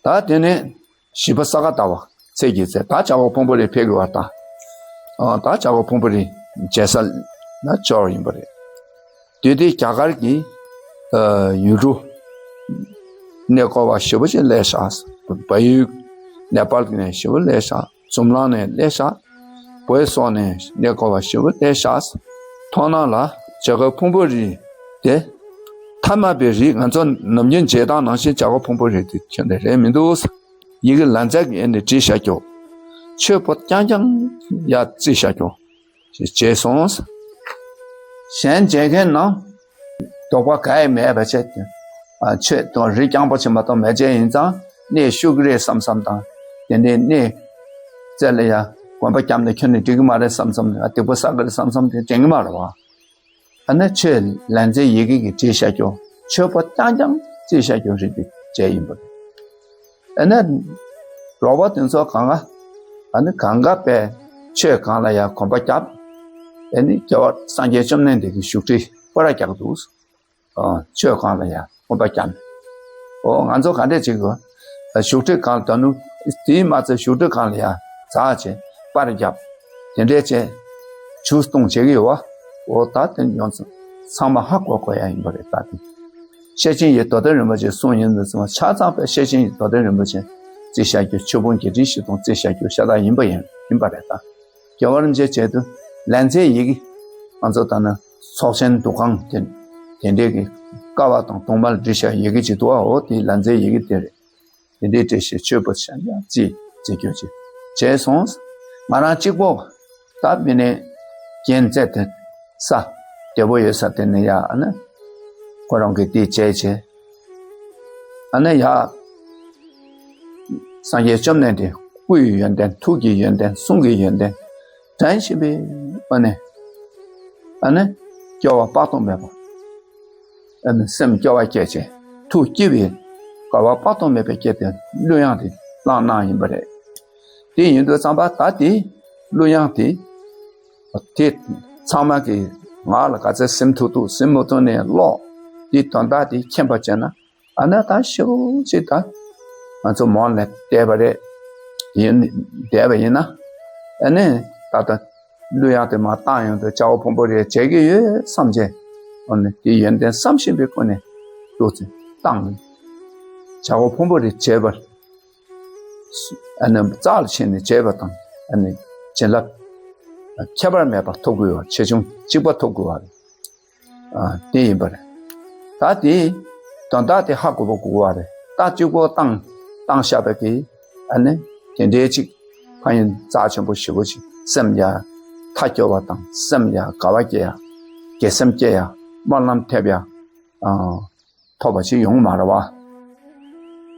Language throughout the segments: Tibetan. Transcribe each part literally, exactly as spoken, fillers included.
ད་དེ་ནས་བཞི་པ་ས་ག་ཟླ་བ་ཚེས་ཀྱི་ཚེ་ད་བྱ་རྒོད་ཕུང་པོ་རི་ཕེབས་དགོས་པ་དང་། ཨ། ད་བྱ་རྒོད་ཕུང་པོ་རི་མཇལ་ས་ན་འབྱོར་ཡིན་པ་རེད། དེ་དུས་རྒྱ་གར་གྱི་ཨ་ཡུལ་གྲུ་གནས་སྐོར་བ་ཞེ་པོ་ཅིག་སླེབས་ཤག་བལ་ཡུལ་ནེ་པཱལ་ནས་ཞེ་པོ་སླེབས་ཤག་འཛམ་གླིང་ནས་སླེབས་ཤག་བོད་སོགས་ནས་གནས་སྐོར་བ་ཞེ་པོ་སླེབས་ཤག་མཐོང་སྣང་ལ་བྱ་རྒོད་ཕུང་པོ་རི་དེ་ཐ་མལ་པའི་རི། ང་ཚོ་ནམ་རྒྱུན་མཇལ་སྟངས་ནང་བཞིན་བྱ་རྒོད་ཕུང་པོ་རི་དེ་ཁྱོན་ནས་རེད་མི་འདུག་ཡི་གེ་ལན་ཚྭ་གིས་ཨ་ནི་བྲིས་བཞག་རྒྱུ། ཆོས་པོ་རྐྱང་རྐྱང་ཡར་བརྩིགས་བཞག་རྒྱུ་ཞེས་བྱས་སོང་། གཞན་མཇལ་མཁན་ནང་དོགས་པ་གང་ཡང་མེད་པ་བྱས་ཏེ། ཨ། ཆོས་དང་རི་རྐྱང་པོ་ཅིག་མ་གཏོགས་མ་མཇལ་ཡིན་ཙང་གནས་བཞུགས་ཀྱི་རེད་བསམ་བསམ་དང་། དེ་འདྲའི་གནས་རྩེ་ལ་ཡ་གོམ་པ་བརྒྱབ་ནས་ཁྱོན་ནས་འགྲིག་གི་མ་རེད་བསམ་བསམ་དང་། སྡིག་པ་བསགས་ཀྱི་རེད་བསམ་བསམ་དེ་དྲན་གྱི་མ་རེད་བ། ཨ་ནི་ཆོས་ལན་ཚྭའི་ཡི་གེ་གིས་བྲིས་བཞག་རྒྱུ། ཆོས་པོ་རྐྱང་རྐྱང་བརྩིགས་བཞག་རྒྱུ་རེད་དེ་བྱས་ཡིན་པ་རེད། ཨ་ནི་རོགས་པ་དེ་ཚོ་གང་ག་ཨ་ནི་གང་ག་པའི་ཆོས་སྒང་ལ་ཡང་གོམ་པ་བརྒྱབ། ཨ་ནི་རྒྱལ་བ་སངས་རྒྱས་བཅོམ་ལྡན་འདས་ཀྱི་བཞུགས་ཁྲི་སྤོ་ར་རྒྱག་འདུག་ཨ། ཆོས་སྒང་ལ་ཡང་གོམ་པ་བརྒྱབ། ཨོ། ང་ཚོ་ག་འདྲས་བྱེད་དགོས། བཞུགས་ཁྲི་སྒང་ལ་ད་ནུ་དེའི་མ་ཚད་བཞུགས་ཁྲི་སྒང་ལ་ཡང་འཛེགས་བྱས་སྤོ་ར་བརྒྱབ། དེ་འདྲས་བྱས་ཆུ་གཏོང་བྱེད་ཀྱི་ཡོད་བ། ཨོ། ད་དེ་ཡོངས་སུ་ཚང་མ་ཧ་གོ་དགོས་ཡ་ཡིན་པ་རེད། ད་དེ་ཤེར་ཕྱིན་གྱི་རྡོར་གདན་རིན་པོ་ཆེ་གསུངས་ཡིན་དུས་ཙམ་པ་ཆ་ཚང་པའི་ཤེར་ཕྱིན་གྱི་རྡོར་གདན་རིན་པོ་ཆེ་བརྩིགས་བཞག་རྒྱུ། ཆོས་ཕུང་བརྒྱད་ཁྲི་བཞི་སྟོང་བརྩིགས་བཞག་རྒྱུ་ཤ་སྟག་ཡིན་པ་ཡིན་ཡིན་པ་རེད། ད་རྒྱལ་བ་རིན་པོ་ཆེ་བྱས་དུས་ལན་ཚྭའི་ཡི་གེ། ང་ཚོ་ད་ནི་ཚོགས་ཆེན་འདུ་ཁང་དེ་དེ་འདྲའི་གི་ཀ་བ་དང་གདུང་མ་ལ་བྲིས་བཞག་ཡི་གེ་ཅིག་འདུག་ཨ། འོ། དེ་ལན་ཚྭའི་ཡི་གེ་དེ་རེད། དེ་འདྲའི་བྲིས་བཞག་ཆོས་པོ་ཆ་ཡང་རྩིས་རྩིས་རྒྱུ་ཅིག་བྱས་སོང་། ང་རང་གཅིག་པོ། ད་མི་ནས་རྒྱན་རྩེ་དེ་ས་བདེ་པོ་ཡོད་ས་དེ་ནས་ཡ། ཨ་ནི་ཁོ་རང་གིས་དེ་བྱས་བྱས། ཨ་ནི་ཡ་སངས་རྒྱས་བཅོམ་ལྡན་འདས་སྐུའི་ཡོན་ཏན། ཐུགས་ཀྱི་ཡོན་ཏན། གསུང་གི་ཡོན་ཏན་དྲན་བཞིན་པའི་སྒོ་ནས། ཨ་ནི་སྐྱོ་བ་དཔག་ཏུ་མེད་པ། ཨ་ནི་སེམས་སྐྱོ་བ་སྐྱེས་བྱས་ཐུགས་སྐྱིད་པའི་དགའ་བ་དཔག་ཏུ་མེད་པ་སྐྱེས་ཏེ་གླུ་དབྱངས་དེ་བླངས་གནང་ཡིན་པ་རེད། དེ་ཡིན་དུས་ཙམ་པ་ད་དེ་གླུ་དབྱངས་དེ། དེ་ཚང་མ་གིས་ངག་ལ་ག་ཚད་ཟིན་ཐུབ་ཐུབ་ཟིན་མ་ཐུབ་ནས་ཀློག་དེ་དོན་དག་དེ་མཁྱེན་པ་བྱས་ན། ཨ་ནི་ད་ཞེ་པོ་ཅིག་ད་ང་ཚོ་མོ་ནས་བལྟས་པ་རེད། ཡིན་བསྡད་པ་ཡིན་ན། ཨ་ནི་ད་ལྟ་གླུ་དབྱངས་དེ་མར་བཏང་ཡོང་དུས་བྱ་རྒོད་ཕུང་པོ་རི་མཇལ་གྱི་ཡོད་བསམ་བྱས། ཨ་ནི་དེ་ཡོན་ཏན་བསམ་བཞིན་པའི་སྒོ་ནས་ཏོག་ཙམ་བཏང་། བྱ་རྒོད་ཕུང་པོ་རི་མཇལ་བར། ཨ་ནི་རྩ་ལ་ཕྱིན་ནས་མཇལ་བ་དང་། ཨ་ནི་བྱིན་རླབས་ཁྱད་པར་མེད་པ་ཐོབ་དགོས་པ། ཆེ་ཆུང་གཅིག་པ་ཐོབ་དགོས་པ་རེད། ཨ། དེ་ཡིན་པ་རེད། ད་དེ་དོན་དག་དེ་ཧ་གོ་བ་དགོས་པ་རེད། ད་གཅིག་པོ་བཏང་བཏང་བཞག་པ་གིས། ཨ་ནི་དེ་འདྲའི་ཅིག་ཕན་ཡོན་རྩ་ཆེན་པོ་ཞེ་པོ་ཅིག་སེམས་ཡ་མཐའ་སྐྱོ་བ་དང་། སེམས་ཡ་དགའ་བ་སྐྱེ་ཡ། དགེ་སེམས་སྐྱེ་ཡ། སྨོན་ལམ་ཐེབས་ཡ། ཨ། ཐོབ་པ་ཞིག་ཡོང་མ་རེད་བ།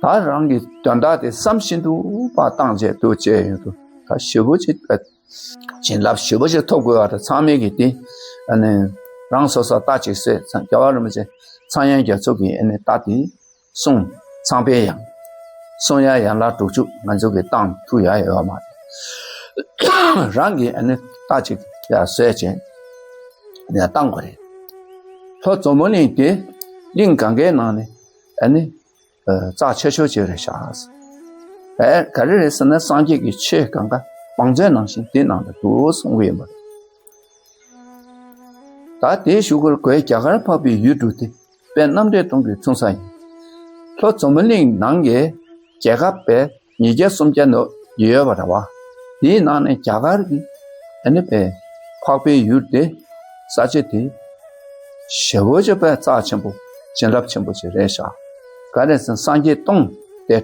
ད་རང་གི་དོན་དག་དེ་བསམ་བཞིན་དུ་ཕར་བཏང་བྱས་འདུག་བྱས་ཡོང་དུས་ད་ཞེ་པོ་ཅིག་བྱིན་རླབས་ཞེ་པོ་ཅིག་ཐོབ་དགོས་པ་རེད། ཚང་མས་ཀྱིས་དེ། ཨ་ནི་རང་སོ་སོ་ལྟ་ཅིག་ཟེར། རྒྱལ་བ་རིན་པོ་ཆེ་ཚངས་དབྱངས་རྒྱ་མཚོ་གིས་ཨ་ནི་ད་དེ་གསུངས། ཚངས་པའི་དབྱངས། གསུང་ཡ་ཡན་ལག་དྲུག་ཅུ་ང་ཚོ་གིས་བཏང་ཐུབ་ཡ་ཡོད་མ་རེད། རང་གིས་ཨ་ནི་ལྟ་ཅིག་ཡ་བཟོས་བྱས་ཡ་བཏང་དགོས་རེད། ལྷོ་འཛམ་བུ་གླིང་དེ་གླིང་གང་གའི་ནང་ནས་ཨ་ནི་རྩ་ཆེ་ཤོས་ཅིག་རེད་ཤག་ཨེ། ག་རེ་རེད་ཟེར་ན་སངས་རྒྱས་ཀྱི་ཆོས་གང་ག་བང་མཛོད་ནང་བཞིན་དེ་ནང་དུ་འདུག་གསུང་གི་ཡོད་པ་རེད། ད་དེའི་གཞུག་གུར་གོས་རྒྱ་གར་འཕགས་པའི་ཡུལ་དྲུག་དེ་དཔལ་རྣམ་འདྲེན་སྟོང་གི་འཁྲུངས་ས་ཡིན། ལྷོ་འཛམ་བུ་གླིང་ནང་གི་རྒྱལ་ཁབ་པའི་ཉིས་བརྒྱ་སུམ་བརྒྱ་ནང་ཡོད་པ་རེད་བ། དེའི་ནང་ནས་རྒྱ་གར་གྱི་ཨ་ནི་པའི་འཕགས་པའི་ཡུལ་དེ་ས་ཆ་དེ་ཞེ་པོ་ཅིག་པའི་རྩ་ཆེན་པོ་བྱིན་རླབས་ཆེན་པོ་ཅིག་རེད་ཤག་ག་རེ་ཟེར་ན་སངས་རྒྱས་སྟོང་དེ་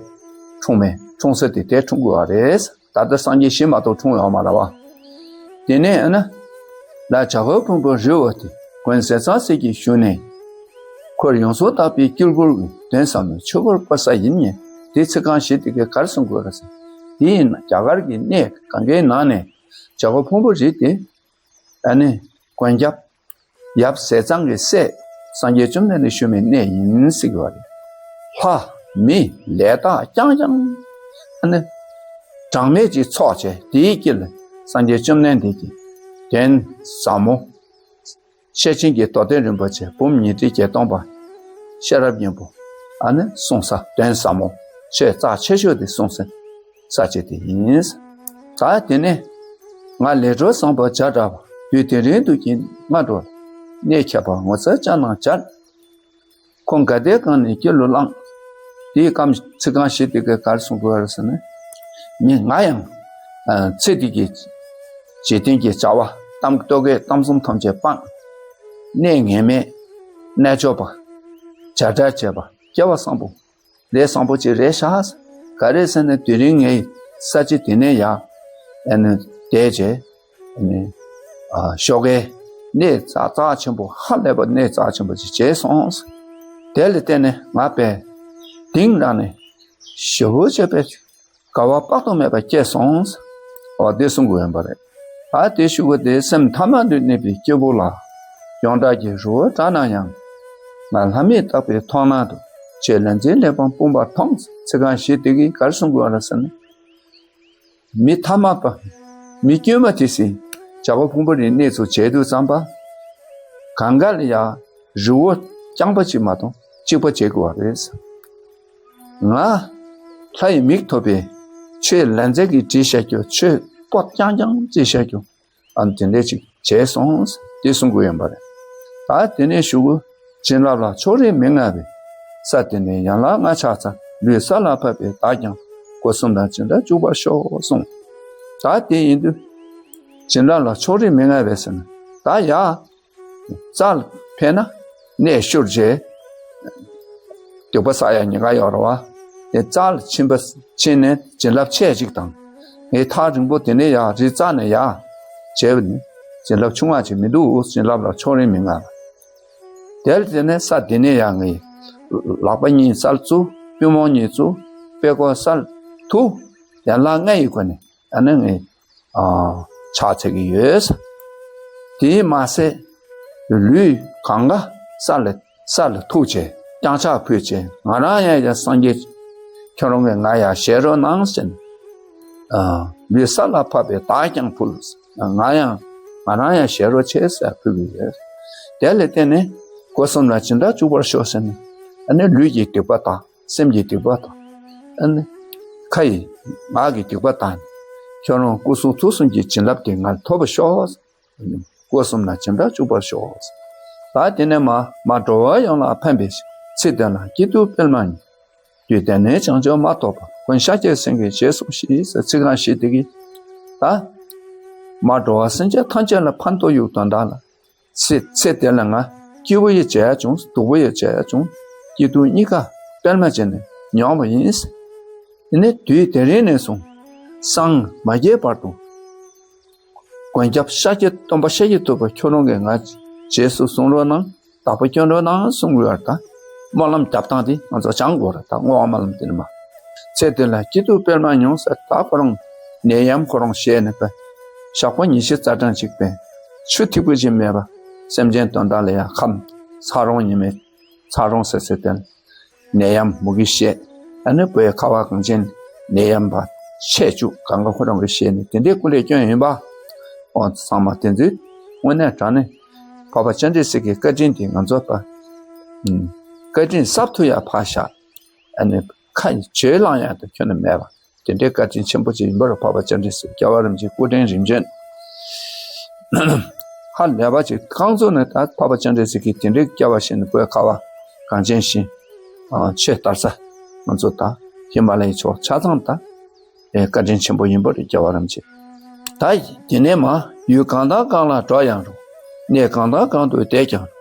འཁྲུངས་མེད། འཁྲུངས་ས་དེ་དེ་འཁྲུངས་དགོས་པ་རེད། ད་ལྟ་སངས་རྒྱས་བཞི་མ་གཏོགས་འཁྲུངས་ཡོད་མ་རེད་བ། དེ་ནས་ཨ་ནི་ལ་བྱ་རྒོད་ཕུང་པོ་རི་བོ་དེ་མགོན་ཟས་གཙང་སྲས་ཀྱི་བཞུགས་གནས། འཁོར་ཡོངས་སུ་དག་པའི་དཀྱིལ་འཁོར་གྱི་གདན་ཟབ་མོའི་ཆོས་འཁོར་བསྐོར་ས་ཡིན་ནས། དེ་ཚིག་རྐང་བཞི་དེ་གས་ག་རེ་གསུང་དགོས་རེད་ཟེར། དེ་ཡིན་ན་རྒྱ་གར་གྱི་གནས་གང་གའི་ནང་ནས་བྱ་རྒོད་ཕུང་པོ་རི་དེ་ཨ་ནི་མགོན་སྐྱབས་ཡབ་ཟས་གཙང་གི་སྲས་སངས་རྒྱས་བཅོམ་ལྡན་འདས་བཞུགས་པའི་གནས་ཡིན་ཟེར་གྱི་བ་རེད། ལྷ་མི་ལས་དག་རྐྱང་རྐྱང་ཨ་ནི་གྲངས་མེད་ཅིག་ཚོགས་བྱས། དེའི་དཀྱིལ་ལ་སངས་རྒྱས་བཅོམ་ལྡན་འདས་ཀྱི་གདན་ཟབ་མོ། ཤེར་ཕྱིན་གྱི་རྡོར་གདན་རིན་པོ་ཆེ་འབུམ་ཉི་ཁྲི་བརྒྱད་སྟོང་པ་ཤེས་རབ་སྙིང་པོ། ཨ་ནི་གསུང་ས་གདན་ཟབ་མོ། ཆོས་རྩ་ཆེ་ཤོས་དེ་གསུངས་ཟིན་ས་ཆ་དེ་ཡིན། ད་དེ་ནས་ང་ལས་འཕྲོ་བཟང་པོ་བྱ་འདྲ་བ་དུས་དེ་རིང་དུ་ཀྱིན་སྔ་འགྲོ་གནས་ཁྱད་པར་ངོ་མཚར་ཅན་ནང་སྦྱར། ཁོང་དགའ་བདེ་གང་ནས་སྐྱེ་ལོ་བླངས། དེའི་སྐབས་ཚིག་རྐང་བཞི་དེ་གའི་གར་གསུང་དགོས་རེད་ཟེར་ན། མི་ང་ཡང་ཚེ་འདི་གི་འཇིག་རྟེན་གྱི་བྱ་བ་གཏམ་རྟོག་གེ་གཏམ་གསུམ་ཐམས་ཅད་སྤངས། གནས་ངེས་མེད། རྣལ་འབྱོར་པ། བྱ་བྲལ་བྱས་པ། སྐལ་བ་བཟང་པོ། ལས་བཟང་པོ་ཅིག་རེད་ཤག་ག་རེ་ཟེར་ན་དེ་རིང་ངའི་ས་ཆ་དེ་ནས་ཡར་ཨ་ནི་བསྡད་རྗེས་ཨ་ནི་ཨ་ཤོག་ཁའི་གནས་རྩ་རྩ་ཆེན་པོ་ཧ་ལས་པ་གནས་རྩ་ཆེན་པོ་ཅིག་བྱས་སོང་། དེ་ལ་བརྟེན་ནས་ང་དཔེ་གཏིང་ནས་ཞེ་པོ་བྱས་པའི་དགའ་བ་དཔག་ཏུ་མེད་པ་སྐྱེས་སོང་། འོ་དེ་གསུང་དགོས་ཡོད་པ་རེད། ད་དེ་ཞུ་དགོས་དེ་སེམས་ཐ་མལ་དུ་གནས་པའི་སྐྱེ་བོ་ལ། ཡོངས་གྲགས་ཀྱི་རི་བོ་འདྲ་ན་ཡང་། ང་ལྷ་མིས་བཏགས་པའི་མཐོང་སྣང་དུ། ཆེས་ལས་མཛད་ལེགས་པར་སྤུངས་པ་མཐོང་། ཚིག་རྐང་བཞི་དེ་གིས་ག་རེ་གསུང་དགོས་པ་རེད་ཟེར་ན། མི་ཐ་མལ་པ། མི་དཀྱུས་མ་དེ་སྲིད་བྱ་རྒོད་ཕུང་པོ་རིའི་གནས་སུ་བྱས་དུས་ཙམ་པ། གང་ག་ལ་ཡ་རི་བོ་རྐྱང་པ་ཅིག་མ་གཏོགས་གཅིག་པ་བྱེད་དགོས་པ་རེད། ང་ལྷ་ཡི་མིག་ཐོབ་པའི་ཆོས་ལས་མཛད་ཀྱིས་བྲིས་བཞག་རྒྱུ་ཆོས་པོ་རྐྱང་རྐྱང་བྲིས་བཞག་རྒྱུ། ཨ་ནི་དེ་འདྲས་ཅིག་བྱས་སོང་། དེ་གསུང་གི་ཡོད་པ་རེད། ད་དེ་ནས་གཞུག་གུ་བྱིན་རླབས་ལ་ཕྱོགས་རིས་མི་མངའ་བའི་ས་དེ་ནས་ཡན་ལག་ལྔ་ཆགས་ཚར། ལུས་ས་ལ་ཕབ་པའི་བདག་ཀྱང་སྒོ་གསུམ་ལ་སྦྱིན་བདག་བཅུག་པར་ཤོག་གསུངས། ད་དེ་ཡིན་དུས་བྱིན་རླབས་ལ་ཕྱོགས་རིས་མི་མངའ་བའི་ཟེར་ན་ད་ཡ་རྩ་ལ་ཕེབས་ན་གནས་ཤོར་རྗེས། སྡིག་པ་བསགས་ཡ་ཉེན་ཁ་ཡོད་རེད་བ། དེ་རྩ་ལ་ཕྱིན་པ་ཕྱིན་ནས་བྱིན་རླབས་ཆེ་གཅིག་དང་། ངའི་ཐག་རིང་པོ་དེ་ནས་ཡར་རི་རྩ་ནས་ཡར་བྱས་པ་ནི་བྱིན་རླབས་ཆུང་བ་ཅིག་མི་འདུག་བྱིན་རླབས་ལ་ཕྱོགས་རིས་མི་མངའ་བ། དེ་ལ་བརྟེན་ནས་ས་དེ་ནས་ཡར་ངའི་ལག་པ་གཉིས་རྩ་ལ་བཙུགས། པུས་མོ་གཉིས་བཙུགས། དཔྲལ་ཀོར་ས་ལ་ཐུག་ཡན་ལག་ལྔ་ཡི་སྒོ་ནས་ཨ་ནི་ངའི་ཨ་ཕྱག་འཚལ་གྱི་ཡོད། དེས་མ་ཟད་ལུས་གང་ག་ས་ལ་ས་ལ་ཐུག་བྱས་བརྐྱངས་ཕྱག་ཕུལ་བྱས་ང་རང་ཡང་ཡང་སངས་རྒྱས་ཁྱོད་རང་གིས་ང་ཡང་ཞེ་རོགས་གནང་ཟེར་ནས། ཨ་ལུས་ས་ལ་ཕབ་པའི་བདག་ཀྱང་ཕུལ། ང་ཡང་ང་རང་ཡང་ཞེ་རོགས་བྱས་ཟེར་ཕུལ་གྱི་ཡོད། དེ་ལ་བརྟེན་ནས་སྒོ་གསུམ་ལ་སྦྱིན་བདག་བཅུག་པར་ཤོག་ཟེར་ནས་ཨ་ནི་ལུས་ཀྱི་སྡིག་པ་དང་། སེམས་ཀྱི་སྡིག་པ་དང་། ཨ་ནི་ཁ་ཡི་ངག་གི་སྡིག་པ་དང་། ཁྱོད་རང་སྐུ་གསུང་ཐུགས་གསུམ་གྱི་བྱིན་རླབས་དེ་ང་ལ་ཐོབ་པར་ཤོག། སྒོ་གསུམ་ལ་སྦྱིན་བདག་བཅུག་པར་ཤོག། ད་དེ་ནས་མ་མ་འགྲོ་བ་ཡོངས་ལ་ཕན་པའི་ཚེ་འདི་ལ་སྐྱིད་སྡུག་སྤེལ་མ་ཡིན། དུས་དེ་ནས་བྱང་ཆུབ་མ་ཐོབ་པ་ཀུན་ཤཱཀྱའི་སེང་གེ་ཞེས་གསུངས་ཤིག་ཟེར་ཚིག་རྐང་བཞི་དེ་གིས། ད་མ་འགྲོ་བ་སེམས་ཅན་ཐམས་ཅད་ལ་ཕན་ཐོགས་ཡོད་དོན་དག་ལ། ཚེ་ཚེ་དེ་ལ་ང་སྐྱིད་པོ་ཡང་བྱས་བྱུང་། སྡུག་པོ་ཡང་བྱས་བྱུང་། སྐྱིད་སྡུག་གཉིས་ཀ་སྤེལ་མ་བྱས་ནས་མྱོང་བ་ཡིན། དེ་ནས་དུས་དེ་རིང་ནས་བཟུང་སངས་མ་རྒྱས་བར་དུ་མགོན་སྐྱབས་ཤཱཀྱ་སྟོན་པ་ཤཱཀྱ་ཐུབ་པ་ཁྱོད་རང་གིས་ང་རྗེས་སུ་བཟུང་རོགས་གནང་། བདག་པོ་སྐྱོན་རོགས་གནང་གསུང་དགོས་པ་རེད། ད་སྨོན་ལམ་རྒྱབ་སྟངས་དེ་ང་ཚོ་སྦྱང་དགོས་རེད། ད་བསྔོ་བ་སྨོན་ལམ་དེ་ནི་མ། ཚེ་འདི་ལ་སྐྱིད་སྡུག་སྤེལ་མ་མྱོང་ཟེར། ད་ཁོ་རང་ནད་ཡམས་ཁོ་རང་བཞེས་ནས་པས་ཞག་པོ་ཉི་ཤུ་རྩ་གྲངས་ཅིག་པས་ཆུ་ཐིགས་པོ་ཅིག་མེད་པ་སེམས་ཅན་དོན་དག་ལ་ཡང་ཁམས་ཚ་རོང་ཉི་མའི་ཚ་རོང་ཟེར་ཟེར་དེ་ནད་ཡམས་མུ་གེ་བཞེས། ཨ་ནི་བོད་ཁ་བ་གངས་ཅན་ནད་ཡམས་པ་ཆེ་བཅུག་གང་ག་ཁོ་རང་གི་བཞེས་ནས་དེ་འདྲའི་སྐུ་ལས་སྐྱོན་ཡིན་པ། འོ་ཚང་མ་དེ་ཚོའི་དངོས་གནས་དྲང་གནས་འཕགས་པ་སྤྱན་རས་གཟིགས་ཀྱི་བཀའ་དྲིན་དེ་ང་ཚོ་པ། ཨུམ། བཀའ་དྲིན་གསབ་ཐུབ་ཡ་ཕར་བཞག་ཨ་ནི་ཁ་ཡི་བྱོས་ལང་ཡ་དང་ཁྱོན་ནས་མེད་པ། དེ་འདྲའི་བཀའ་དྲིན་ཆེན་པོ་ཅིག་ཡིན་པར་འཕགས་པ་སྤྱན་རས་གཟིགས་རྒྱལ་བ་རིན་པོ་ཆེའི་སྐུ་དྲིན་རིམ་བྱོན། ཧ་ལས་པ་ཅིག་རྐང་བཙུགས་ནས་ད་འཕགས་པ་སྤྱན་རས་གཟིགས་ཀྱིས་དེ་འདྲའི་སྐྱེ་བ་བཞེས་ནས་བོད་ཁ་བ་གངས་ཅན་ཞིང་ཆོས་དར་ས་ང་ཚོ་ད་ཧི་མ་ལ་ཡའི་ཕྱོགས་ཆ་ཚང་ད་བཀའ་དྲིན་ཆེན་པོ་ཡིན་པར་རྒྱལ་བ་རིན་པོ་ཆེ། ད་དེ་ནས་མ་ཡུལ་གང་དང་གང་ལ་འགྲོ་ཡང་རུང་། གནས་གང་དང་གང་དུ་བསྡད་ཀྱང་རུང་།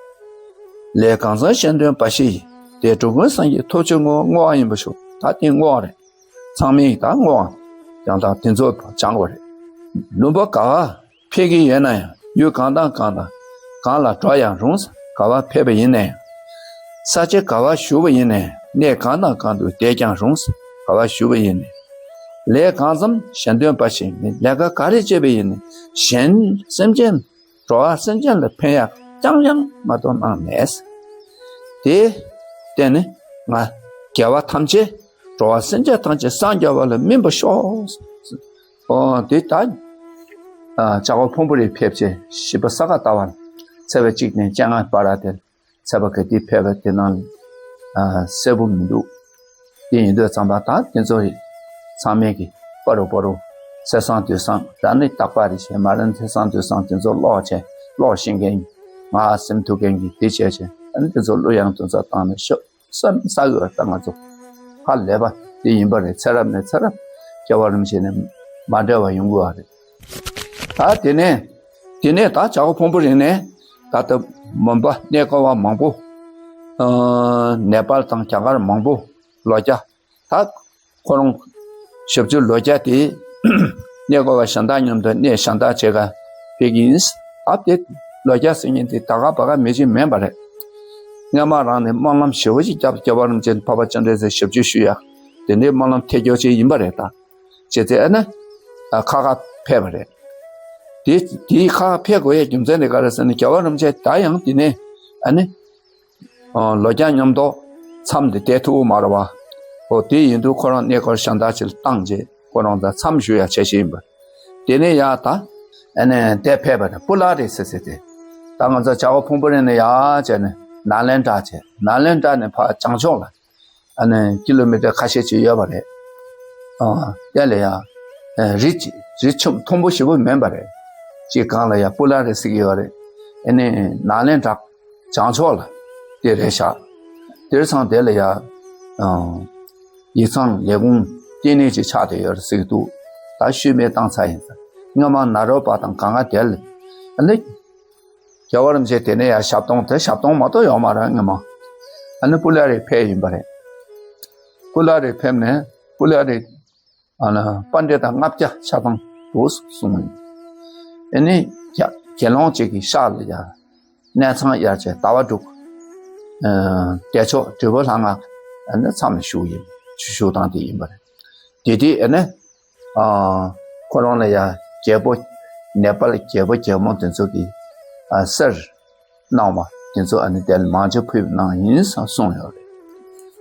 ལས་གང་བརྩམས་གཞན་དོན་འབའ་ཞིག་ཡིན། དེ་འགྲོ་ཀུན་སངས་རྒྱས་ཐོབ་ཕྱིར་བསྔོ། བསྔོ་བ་ཡིན་པར་ཞུ། ད་དེ་བསྔོ་བ་རེད། ཚང་མས་ད་བསྔོ་བ་ཡང་དག་དེ་ཚོ་སྦྱང་དགོས་རེད། ལུང་པ་ག་བ་ཕེབས་ཀྱི་ཡོད་ན་ཡང་། ཡུལ་གང་དང་གང་དང་གང་ལ་འགྲོ་ཡང་རུང་། ག་བ་ཕེབས་པ་ཡིན་ན་ཡང་། ས་ཆ་ག་བ་བཞུགས་པ་ཡིན་ན་ཡང་། གནས་གང་དང་གང་དུ་བསྡད་ཀྱང་རུང་། ག་བ་བཞུགས་པ་ཡིན་ན་ཡང་། ལས་གང་བརྩམས་གཞན་དོན་འབའ་ཞིག་ཡིན། ལས་ཀ་ག་རེ་བྱས་པ་ཡིན་ན་གཞན་སེམས་ཅན་འགྲོ་བ་སེམས་ཅན་ལ་ཕན་ཡག་རྐྱང་རྐྱང་མ་གཏོགས་གནང་མེད། དེ་བརྟེན་ནས་ང་རྒྱལ་བ་ཐམས་ཅད་འགྲོ་བ་སེམས་ཅན་ཐམས་ཅད་སངས་རྒྱ་བ་ལ་སྨིན་པར་ཤོག། ཨོ་དེ་ད་ཨ་བྱ་རྒོད་ཕུང་པོ་རིར་ཕེབས་བྱས་བཞི་པ་ས་ག་ཟླ་བ་ལ་ཚེས་པ་གཅིག་ནས་བཅོ་ལྔ་བར་དེ་ཚེས་པ་ག་དུས་ཕེབས་པ་དེ་ནང་ལ་ཨ་གསལ་པོ་མི་འདུག། དེ་ཡིན་དུས་ཙམ་པ་ད་དེ་ཚོ་ཚང་མས་ཀྱི་པ་རུ་པ་རུ་ཚེ་སང་དུས་སང་ད་ནི་རྟག་པ་རེ་བྱས་མ་རན་ཚེ་སང་དུས་སང་དེ་ཚོ་ཀློག་བྱས་ཀློག་ཤེས་མཁན་ང་སེམས་ཐུག་མཁན་གྱི་དེ་བྱས་བྱས་ད་ནི་དེ་ཚོ་གླུ་དབྱངས་དེ་ཚོ་བཏང་ནས་ཤོག་བསམ་ས་དགོས་ད་ང་ཚོ་ཧ་ལས་པ་དེ་ཡིན་པ་རེད། ཚེ་རབས་ནས་ཚེ་རབས་སྐྱེ་བ་རིམ་བཞིན་ནས་མ་འདྲ་བ་ཡོང་དགོས་པ་རེད། ད་དེ་ནས་དེ་ནས་ད་བྱ་བ་ཕུང་པོ་རིང་ནས་ད་ལྟ་མོན་པ་གནས་སྐོར་བ་མང་པོ་ནེ་པཱལ་དང་རྒྱ་གར་མང་པོ་ལོ་བརྒྱ་ད་ཁོ་རང་ཞབས་ཕྱི་ལོ་བརྒྱ་དེ་གནས་སྐོར་བ་གཞན་དག་མཉམ་དུ་གནས་གཞན་དག་བྱེད་ག་ཕེབས་ཀྱི་ཡིན། ཨ་དེ་ལོ་བརྒྱ་ཟེར་མཁན་དེ་ད་ག་བ་ག་མི་ཅིག་མིན་པ་རེད། སྔ་མ་རང་ནས་སྨོན་ལམ་ཞེ་པོ་ཅིག་བརྒྱབ་སྐྱེ་བ་རིམ་བྱོན་འཕགས་པ་སྤྱན་རས་གཟིགས་ཞབས་ཕྱི་ཞུ་ཡ་དེ་འདྲའི་སྨོན་ལམ་ཐེབས་སྐྱོ་ཅིག་ཡིན་པ་རེད་ད། བྱས་ཙང་ཨ་ནི་ཁ་ཁ་ཕེབས་པ་རེད། དེ་དེའི་ཁ་ཁ་ཕེབས་དགོས་ཡ་རྒྱུ་མཚན་དེ་ག་རེ་ཟེར་ན་རྒྱལ་བ་རིན་པོ་ཆེ་ད་ཡང་དེ་ནས་ཨ་ནི་ལོ་བརྒྱ་མཉམ་དུ་མཚམས་དེ་བསྡད་ཐུབ་མ་རེད་བ། འོ་དེ་ཡིན་དུས་ཁོ་རང་གནས་སྐོར་གཞན་དག་ཅིག་ལ་བཏང་རྗེས་ཁོ་རང་ད་མཚམས་བཞུགས་ཡ་བྱས་ཤིག་ཡིན་པ། དེ་ནས་ཡ་ད་ཨ་ནི་དེ་ཕེབས་པ་རེད། པུ་ལ་རི་ཟེར་ཟེར་དེ་ད་ང་ཚོ་བྱ་བ་ཕུང་པོ་རི་ནས་ཡ་བྱས་ནས་ནཱ་ལེནྡྲ་བྱས། ནཱ་ལེནྡྲ་ནས་ཕར་བྱང་ཕྱོགས་ལ་ཨ་ནི་ཀི་ལོ་མི་ཊར་ཁ་ཤས་ཅིག་ཡོད་པ་རེད། ཨ་དེ་ལ་ཡ་རི་རི་ཆུ་མཐོན་པོ་ཞེ་པོ་མིན་པ་རེད། ཅིག་སྒང་ལ་ཡ་པུ་ལ་རི་ཟེར་གྱི་ཡོད་རེད། ཨ་ནི་ནཱ་ལེནྡྲ་བྱང་ཕྱོགས་ལ་དེ་རེད་ཤག་དེར་སང་དེ་ལ་ཡ་ཡིག་ཚང་ལས་ཁུངས་ལྟེ་གནས་ཅིག་ཆགས་བསྡད་ཡོད་རེད་ཟེར་གྱི་འདུག་ད་ཤུལ་མེད་བཏང་ཚར་ཡིན་ཙང་སྔ་མ་ནཱ་རོ་པ་དང་གང་ག་དེ་ལ་ཨ་ནི། རྒྱལ་བ་རིན་པོ་ཆེ་དེ་ནས་ཡང་ཞབས་དོང་དེ་ཞབས་དོང་མ་གཏོགས་ཡོད་མ་རེད་སྔ་མ། ཨ་ནི་པུ་ལ་རི་ཕེབས་ཡིན་པ་རེད། པུ་ལ་རི་ཕེབས་ནས་པུ་ལ་རི་ཨ་ནི་པཎྜི་ཏ་ལྔ་བརྒྱ་ཆ་ཚང་འདུག་གསུངས་ཡིན། ཨ་ནི་དགེ་སློང་གཅིག་གི་ཤག་ལ་ཡ་གནས་ཚང་གཡར་བྱས་ཟླ་བ་དྲུག་བདེ་མཆོག་དྲིལ་བུ་ལྷ་ང་ཨ་ནི་མཚམས་ལ་བཞུགས་ཡིན། ཆོས་ཞུ་སྟངས་དེ་ཡིན་པ་རེད། དེ་དུས་ཨ་ནི། ཨ་ཁོ་རང་ལ་ཡང་རྒྱལ་པོ་ནེ་པཱལ་རྒྱལ་པོ་རྒྱལ་མོ་དེ་ཚོ་གིས་ཨ་གསེར་གནང་བ་དེ་ཚོ་ཨ་ནི་དེ་ལ་མང་ཆེ་ཕུལ་གནང་ཡིན་ཟེར་གསུངས་ཡོད་རེད།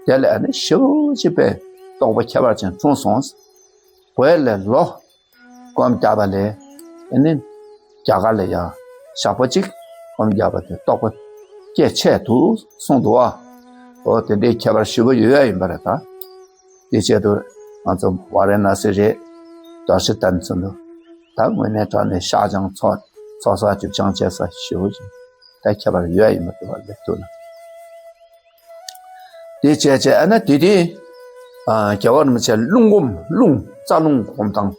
དེ་ལ་ཨ་ནི་ཞེ་པོ་ཅིག་པའི་རྟོགས་པ་ཁྱད་པར་ཅན་འཁྲུངས་སོང་། བོད་ལ་ལོ་སྒོམ་བརྒྱབ་པ་ལས་ཨ་ནི་རྒྱ་གར་ལ་ཡང་ཞག་པོ་གཅིག་སྒོམ་བརྒྱབ་པ་དེ་རྟོགས་པ་སྐྱེད་ཆེད་དུ་གསུངས་འདུག་ཨ། འོ་དེ་འདྲའི་ཁྱད་པར་ཞེ་པོ་ཡོད་ཡ་ཡིན་པ་རེད་ད། དེ་ཆེད་དུ་ང་ཚོ་ཝཱ་ར་ཎ་སི་རེད། རྡོ་རྗེ་གདན་ཚོ་འདུག་ད་དངོས་གནས་དྲང་གནས་ཤག་བྱང་ཚོགས་ཚོགས་བསགས་སྒྲིབ་སྦྱང་བྱེད་ས་ཞེ་པོ་ཅིག་ད་ཁྱད་པར་ཡོད་ཡ་ཡིན་པ་དེ་བ་ལེགས་ཐུག་ན། དེ་བྱས་བྱས་ཨ་ན་དེ་དེ་ཨ་རྒྱལ་བ་རིན་པོ་ཆེ་རླུང་སྒོམ་རླུང་རྩ་རླུང་སྒོམ་སྟངས་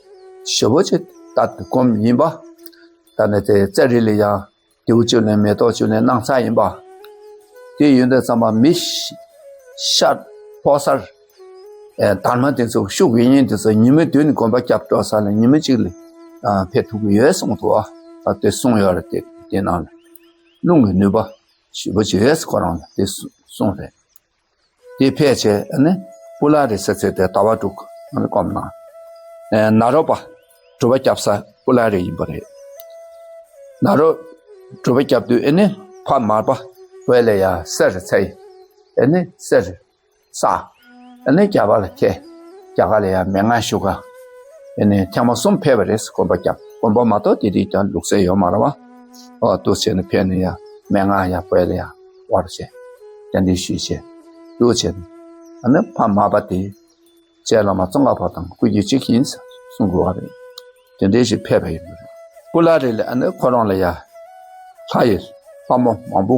ཞེ་པོ་ཅིག་ད་སྒོམ་ཡིན་པ། ད་ནི་དེ་ཙ་རི་ལ་ཡང་། རྡེའུ་བཅུ་ལེན་མེ་ཏོག་བཅུ་ལེན་གནང་ཚར་ཡིན་པ། དེ་ཡོད་དུས་ཙམ་པ་མི་ཤ་ཕོ་གསར་ཨེ་དར་མ་དེ་ཚོ་ཤུགས་ཡིན་ཡིན་དེ་ཚོ་ཉི་མ་བདུན་གོམ་པ་རྒྱབ་འགྲོ་ས་ལ་ཉི་མ་གཅིག་ལ་ཨ་ཕེབས་ཐུབ་ཀྱི་ཡོད་གསུངས་འདུག་ཨ་དེ་གསུངས་ཡོད་རེད། དེ་དེ་ནང་ལ་རླུང་གི་ནུས་པ་ཞེ་པོ་ཅིག་ཡོད་ཁོ་རང་ལ་དེ་གསུངས་རེད། དེ་ཕལ་ཆེར་ཨ་ནི་པུ་ལ་རི་ས་ཚེ་དེ་ཟླ་བ་དྲུག་ཨ་ནི་སྐོམ་ན། ཨེ་ནཱ་རོ་པ་སྒྲུབ་པ་བརྒྱབ་ས་པུ་ལ་རི་ཡིན་པ་རེད། ནཱ་རོ་སྒྲུབ་པ་བརྒྱབ་དུས་ཨ་ནི་ཕ་མར་པ་བོད་ལ་ཡ་གསེར་རི་ཚེ་ཨ་ནི་གསེར་རི་ས་ཨ་ནི་རྒྱ་གར་ལ་ཁྱེད་རྒྱ་གར་ལ་ཡ་མན་ངག་ཞུ་ག་ཨ་ནི་ཐེངས་མ་གསུམ་ཕེབས་པ་རེད། སྒོམ་པ་བརྒྱབ་སྒོམ་པ་མ་གཏོགས་དེ་དུས་ཀྱང་ལུགས་སྲོལ་ཡོད་མ་རེད་བ། ཨོ་འདུག་བྱས་ནས་ཕེབས་ནས་ཡ་མན་ངག་ཡ་བོད་ལ་ཡ་དབར་བྱས་བསྟན་འགྲོ་ཞུས་བྱས་འདུག་བྱས་ནས་ཨ་ནི་ཕ་མར་པ་དེ་རྗེ་བླ་མ་ཙོང་ཁ་པ་དང་སྐུ་རྒྱུད་གཅིག་ཡིན་གསུང་དགོས་པ་རེད། དེ་འདྲའི་ཞིག་ཕེབས་པ་ཡིན་པ་རེད། པུ་ལ་རི་ལ་ཨ་ནི་ཁོ་རང་ལ་ཡ་ལྷ་ཡི་ལྷ་མོ་མང་པོ་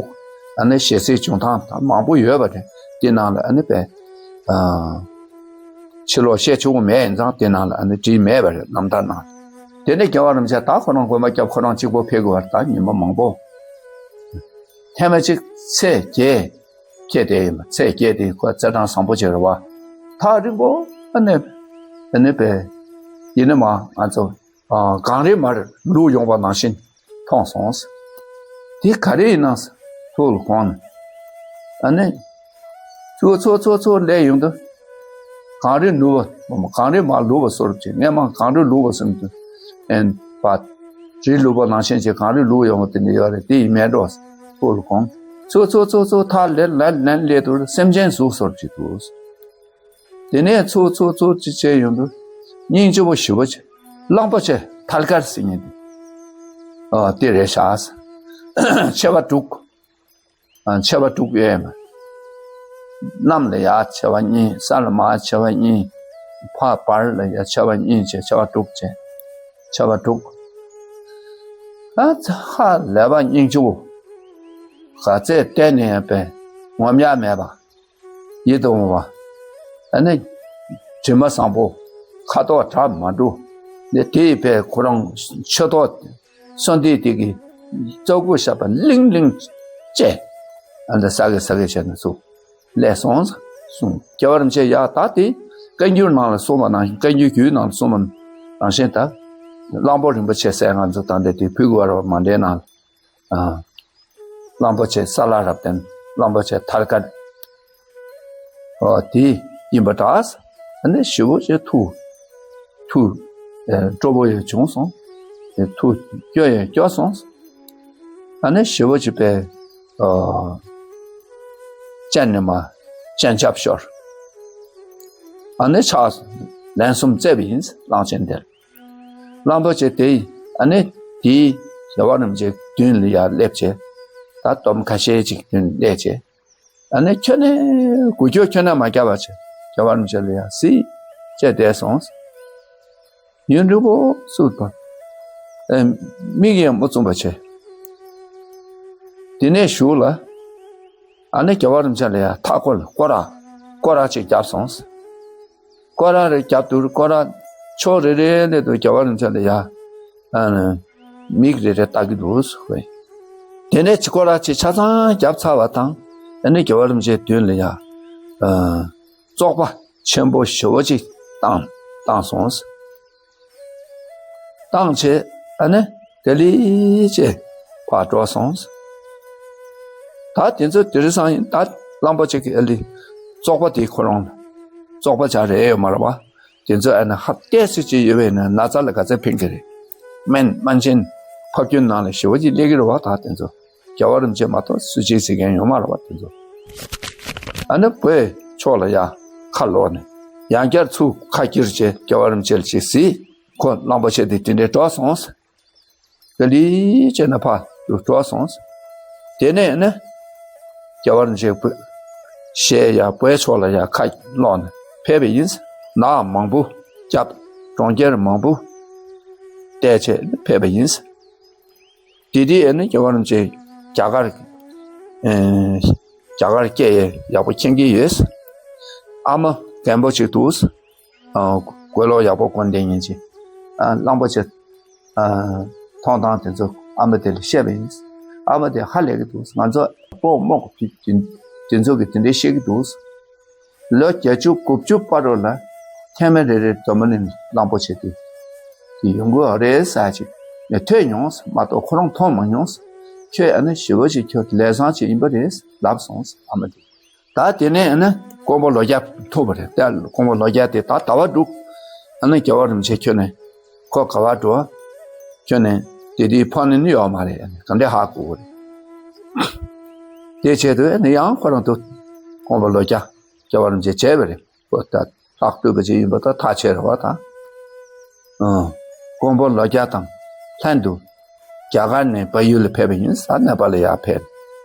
ཨ་ནི་ཞལ་གཟིགས་བྱུང་སྟངས་དང་མང་པོ་ཡོད་པ་རེད། དེ་ནང་ལ་ཨ་ནི་པའི་ཕྱི་ལོགས་བཤད་ཆོག་གི་མེད་ཡིན་ཙང་དེ་ནང་ལ་ཨ་ནི་བྲིས་མེད་པ་རེད། རྣམ་ཐར་ནང་དེ་ནས་རྒྱལ་བ་རིན་པོ་ཆེ་ད་ཁོ་རང་དགོན་པ་སྐྱབས་ཁོ་རང་གཅིག་པོ་ཕེབས་དགོས་པ་རེད། ད་ཉི་མ་མང་པོ་ཐེངས་མ་གཅིག་ཚེས་བརྒྱད་ཁྱེད་དེ་ཡིན་པ་ཚེས་བརྒྱད་དེ་ཁོ་ཚེས་གྲངས་བཟང་པོ་བྱེད་རེད་བ། ཐག་རིང་པོ་ཨ་ནི་ཨ་ནི་པའི་ཡིན་ནི་མ་ང་ཚོ་གངས་རི་མར་ལུག་ཡོང་བ་ནང་བཞིན་མཐོང་སོང་། དེ་ག་རེ་ཡིན་ན་ཐུགས་ལ་དགོངས་ནས་ཨ་ནི་ཚུར་ཚུར་ཚུར་ཚུར་སླེབས་ཡོང་དུས་གངས་རི་ལུག་པ་གངས་རི་མར་ལུག་པ་བཟོ་རབས་ཅིག་སྔས་མ་གངས་རི་ལུག་པ་བཟོ་དུས་ཨན་པ་རི་ལུག་པ་ནང་བཞིན་ཅིག་གངས་རི་ལུག་ཡོང་བ་དེ་འདྲ་ཡོད་རེད། དེ་ཡིན་མེད་འགྲོ་ཐུགས་ལ་དགོངས། ཚུར་ཚུར་ཚུར་ཚུར་ཐག་ལེན་ལེན་ལེན་སླེབས་དུས་སེམས་ཅན་གཟུགས་བཟོ་རབས་ཅིག་འདུག་དེ་ནས་ཚུར་ཚུར་ཚུར་ཅིག་བྱས་ཡོང་དུས་སྙིང་རྗེ་པོ་ཞེ་པོ་ཅིག་གླང་པོ་ཆེ་ཐལ་དཀར་ཟེར་མཁན་དེ་ཨ་དེ་རེད་ཤག་མཆེ་བ་དྲུག་ཨ་མཆེ་བ་དྲུག་ཡོད་ཡིན་པ། གནམ་ལ་ཡར་མཆེ་བ་གཉིས། ས་ལ་མར་མཆེ་བ་གཉིས། ཕར་བར་ལ་ཡར་མཆེ་བ་གཉིས་བྱས། མཆེ་བ་དྲུག་བྱས། མཆེ་བ་དྲུག་ཨ་ཙི། ཧ་ལས་པ་སྙིང་རྗེ་པོ། ག་ཚད་བལྟས་ནས་ཡང་པས་ངོམས་ཡག་མེད་པ། ཡིད་དུ་འོང་བ། ཨ་ནི་དྲི་མ་བཟང་པོ། ཁ་དོག་དྲག་མ་འགྲོ། ནི་དེ་ཡི་པས་ཁོ་རང་མཆུ་ཏོ་གསོན་དེ་དེ་གི་ཙོག་པུ་ཞབས་པ་ལིང་ལིང་བཅས། ཨ་འདི་ས་གི་ས་གི་བྱས་ནས་སུ་སླེབས་སོང་གསུངས། རྒྱལ་བ་རིན་པོ་ཆེ་ཡ་ད་དེ་བཀའ་འགྱུར་ནང་ལ་གསུངས་པ་ནང་བཞིན། བཀའ་འགྱུར་རྒྱུད་ནང་ལ་གསུངས་པ་ནང་བཞིན། ད་གླང་པོ་རིན་པོ་ཆེ་ཟེར་ང་ཚོ་ད་འདི་དེ་ཕུལ་དགོས་པ་མ་འདྲེས་ནང་། ཨ། གླང་པོ་ཆེ་ས་ལ་རབ་བརྟན། གླང་པོ་ཆེ་ཐར་དཀར། ཨོ་དེ་ཡིན་པ་འདྲ། ཨ་ནི་ཞེ་པོ་ཅིག་ཐུགས་ཐུགས་ཨེ་སྤྲོ་པོ་ཡང་བྱུང་སོང་། ཨེ་ཐུགས་སྐྱོ་ཡང་སྐྱོ་སོང་། ཨ་ནི་ཞེ་པོ་ཅིག་པས་ཨོ་སྤྱན་ནས་མར་སྤྱན་ཆབ་ཤོར། ཨ་ནི་ཕྱག་ལན་གསུམ་བཙལ་བ་ཡིན། གླང་ཆེན་དེར། གླང་པོ་ཆེ་དེ་ཨ་ནི་དེའི་རྒྱལ་བ་རིན་པོ་ཆེའི་མདུན་ལ་ཡར་སླེབས་བྱས། ད་སྟོབས་ཁ་ཤས་ཅིག་མདུན་སླེབས་བྱས། ཨ་ནི་ཁྱོན་ནས་འགུལ་སྐྱོད་ཁྱོན་ནས་མ་བརྒྱབ་པ་བྱས། རྒྱལ་བ་རིན་པོ་ཆེ་ལ་ཡར་གཟིགས་བྱས་བསྡད་སོང་། ཡུན་རིང་པོ་བཙུགས་པ། ཨེ་མིག་ཡང་མ་བཙུམ་པ་བྱས། དེ་ནས་གཞུག་ལ་ཨ་ནི་རྒྱལ་བ་རིན་པོ་ཆེ་ལ་ཡར་མཐའ་སྐོར་ལ་སྐོར་ར་སྐོར་ར་ཅིག་བརྒྱབ་སོང་། སྐོར་ར་རེ་བརྒྱབ་དུས་སྐོར་ར་ཕྱོགས་རེ་རེ་ནས་དུ་རྒྱལ་བ་རིན་པོ་ཆེ་ལ་ཡར་ཨ་ནི་མིག་རེ་རེ་ལྟ་གི་འདུག་ཟེར་བས། དེ་ནས་ཅིག་སྐོར་ར་ཅིག་ཆ་ཚང་བརྒྱབ་ཚར་བ་དང་། ཨ་ནི་རྒྱལ་བ་རིན་པོ་ཆེའི་མདུན་ལ་ཡར་ཨ་བཙོག་པ་ཆེན་པོ་ཞེ་པོ་ཅིག་བཏང་བཏང་སོང་། བཏང་བྱས་ཨ་ནི་དེ་ལས་ཅེས་ཕར་འགྲོ་སོང་། ད་དེ་ཚོ་དེ་རིང་སང་ཡིན། ད་གླང་པོ་ཆེ་གི་ཨ་ལི་བཙོག་པ་དེ་ཁོ་རང་ལ་བཙོག་པ་ཆགས་རེད་ཡོད་མ་རེད་པ། དེ་ཚོ་ཨ་ནི་ཧབ་ཏེ་སི་ཅི་ཡོད་པས་ན་ན་ཚ་ལ་ག་ཚད་ཕན་གི་རེད། སྨན་སྨན་ཆེན་ཕབ་སྐྱོན་ནང་ལ་ཞེ་པོ་ཅིག་སླེབས་ཀྱི་རེད་པ། ད་དེ་ཚོ་རྒྱལ་བ་རིན་པོ་ཆེ་མ་གཏོགས་སུ་གཅིག་ཟེར་མཁན་ཡོད་མ་རེད་པ། དེ་ཚོ་ཨ་ནི་བོད་ཕྱོགས་ལ་ཡར་ཁ་ལོག་ནས་ཡང་བསྐྱར་ཚུར་ཁ་བསྒྱུར་བྱས་རྒྱལ་བ་རིན་པོ་ཆེ་ལ་ཅིག་གཟིགས། ཁོ་གླང་པོ་ཆེ་དེ་དེ་འདྲའི་འགྲོ་སོང་། དེ་ལས་བྱས་ན་ཕར་དུ་འགྲོ་སོང་། དེ་ནས་ནི་རྒྱལ་བ་རིན་པོ་ཆེ་གཞས་ཡར་བོད་ཕྱོགས་ལ་ཡར་ཁ་ལོག་ནས་ཕེབས་པ་ཡིན། ནགས་མང་པོ་བརྒྱབ། གྲོང་ཁྱེར་མང་པོ་བལྟས་བྱས་ནི་ཕེབས་པ་ཡིན། དེ་དུས་ཨ་ནི་རྒྱལ་བ་རིན་པོ་ཆེ་རྒྱ་གར་ཨེ་རྒྱ་གར་སྐད་ཡག་པོ་མཁྱེན་གྱི་ཡོད། ཨ་མ་རྒན་པོ་ཅིག་འདུག། ཨ་གོས་ལོག་ཡག་པོ་གོན་བསྡད་མཁན་ཅིག། ཨ་གླང་པོ་ཆེ་ཨ་མཐོང་སྟངས་དེ་ཚོ་ཨ་མ་དེ་ལ་བཤད་པ་ཡིན། ཨ་མ་དེ་ཧ་ལས་ཀྱི་འདུག། ང་ཚོ་སྤོ་རྨོ་དེ་དེ་ཚོ་གི་དེ་འདྲའི་བཤད་ཀྱི་འདུག། ལོ་བརྒྱད་ཅུ་དགུ་བཅུ་བར་དུ་ལ་ཐེངས་མ་རེ་རེ་འཛམ་བུ་གླིང་གླང་པོ་ཆེ་དེ་དེ་ཡོང་གི་རེད་ཟེར་ཅིག་ནས་ཐོས་མྱོང་མ་གཏོགས་ཁོ་རང་མཐོང་མ་མྱོང་། ཁྱོད་ཨ་ནི་ཞི་བ་ཞིག་ཁྱོད་ལས་བཟང་ཅིག་ཡིན་པ་རེད་ལབ་སོང་ཨ་མ་དེ། ད་དེ་ནས་ཨ་ནི་ཀོང་པོ་ལོ་བརྒྱ་ཐུག་པ་རེད། ད་ཀོང་པོ་ལོ་བརྒྱ་དེ་ད་ཟླ་བ་དྲུག་ཨ་ནི་རྒྱལ་བ་རིན་པོ་ཆེ་ཁྱོད་ནས་ཁོ་ག་བར་འགྲོ། ཁྱོད་ནས་དེ་དུས་ཕོན་ནི་ནི་ཡོད་མ་རེད། ཨ་ནི་ག་འདྲས་ཧ་གོ་གི་རེད། དེ་བྱས་དུས་ཨ་ནི་ཡང་ཁོ་རང་དུ་ཀོང་པོ་ལོ་བརྒྱ་རྒྱལ་བ་རིན་པོ་ཆེ་བྱས་པ་རེད། ཁོ་ད་ལྷག་བསྡུས་པ་ཅིག་ཡིན་པ་ད་ཐག་ཆོད་རེད་བ་ད། ཨང་། ཀོང་པོ་ལོ་བརྒྱ་དང་ལྷན་དུ་རྒྱ་གར་ནས་བལ་ཡུལ་ལ་ཕེབས་པ་ཡིན་ས། ནེ་པཱལ་ལ་ཡར་ཕེབས།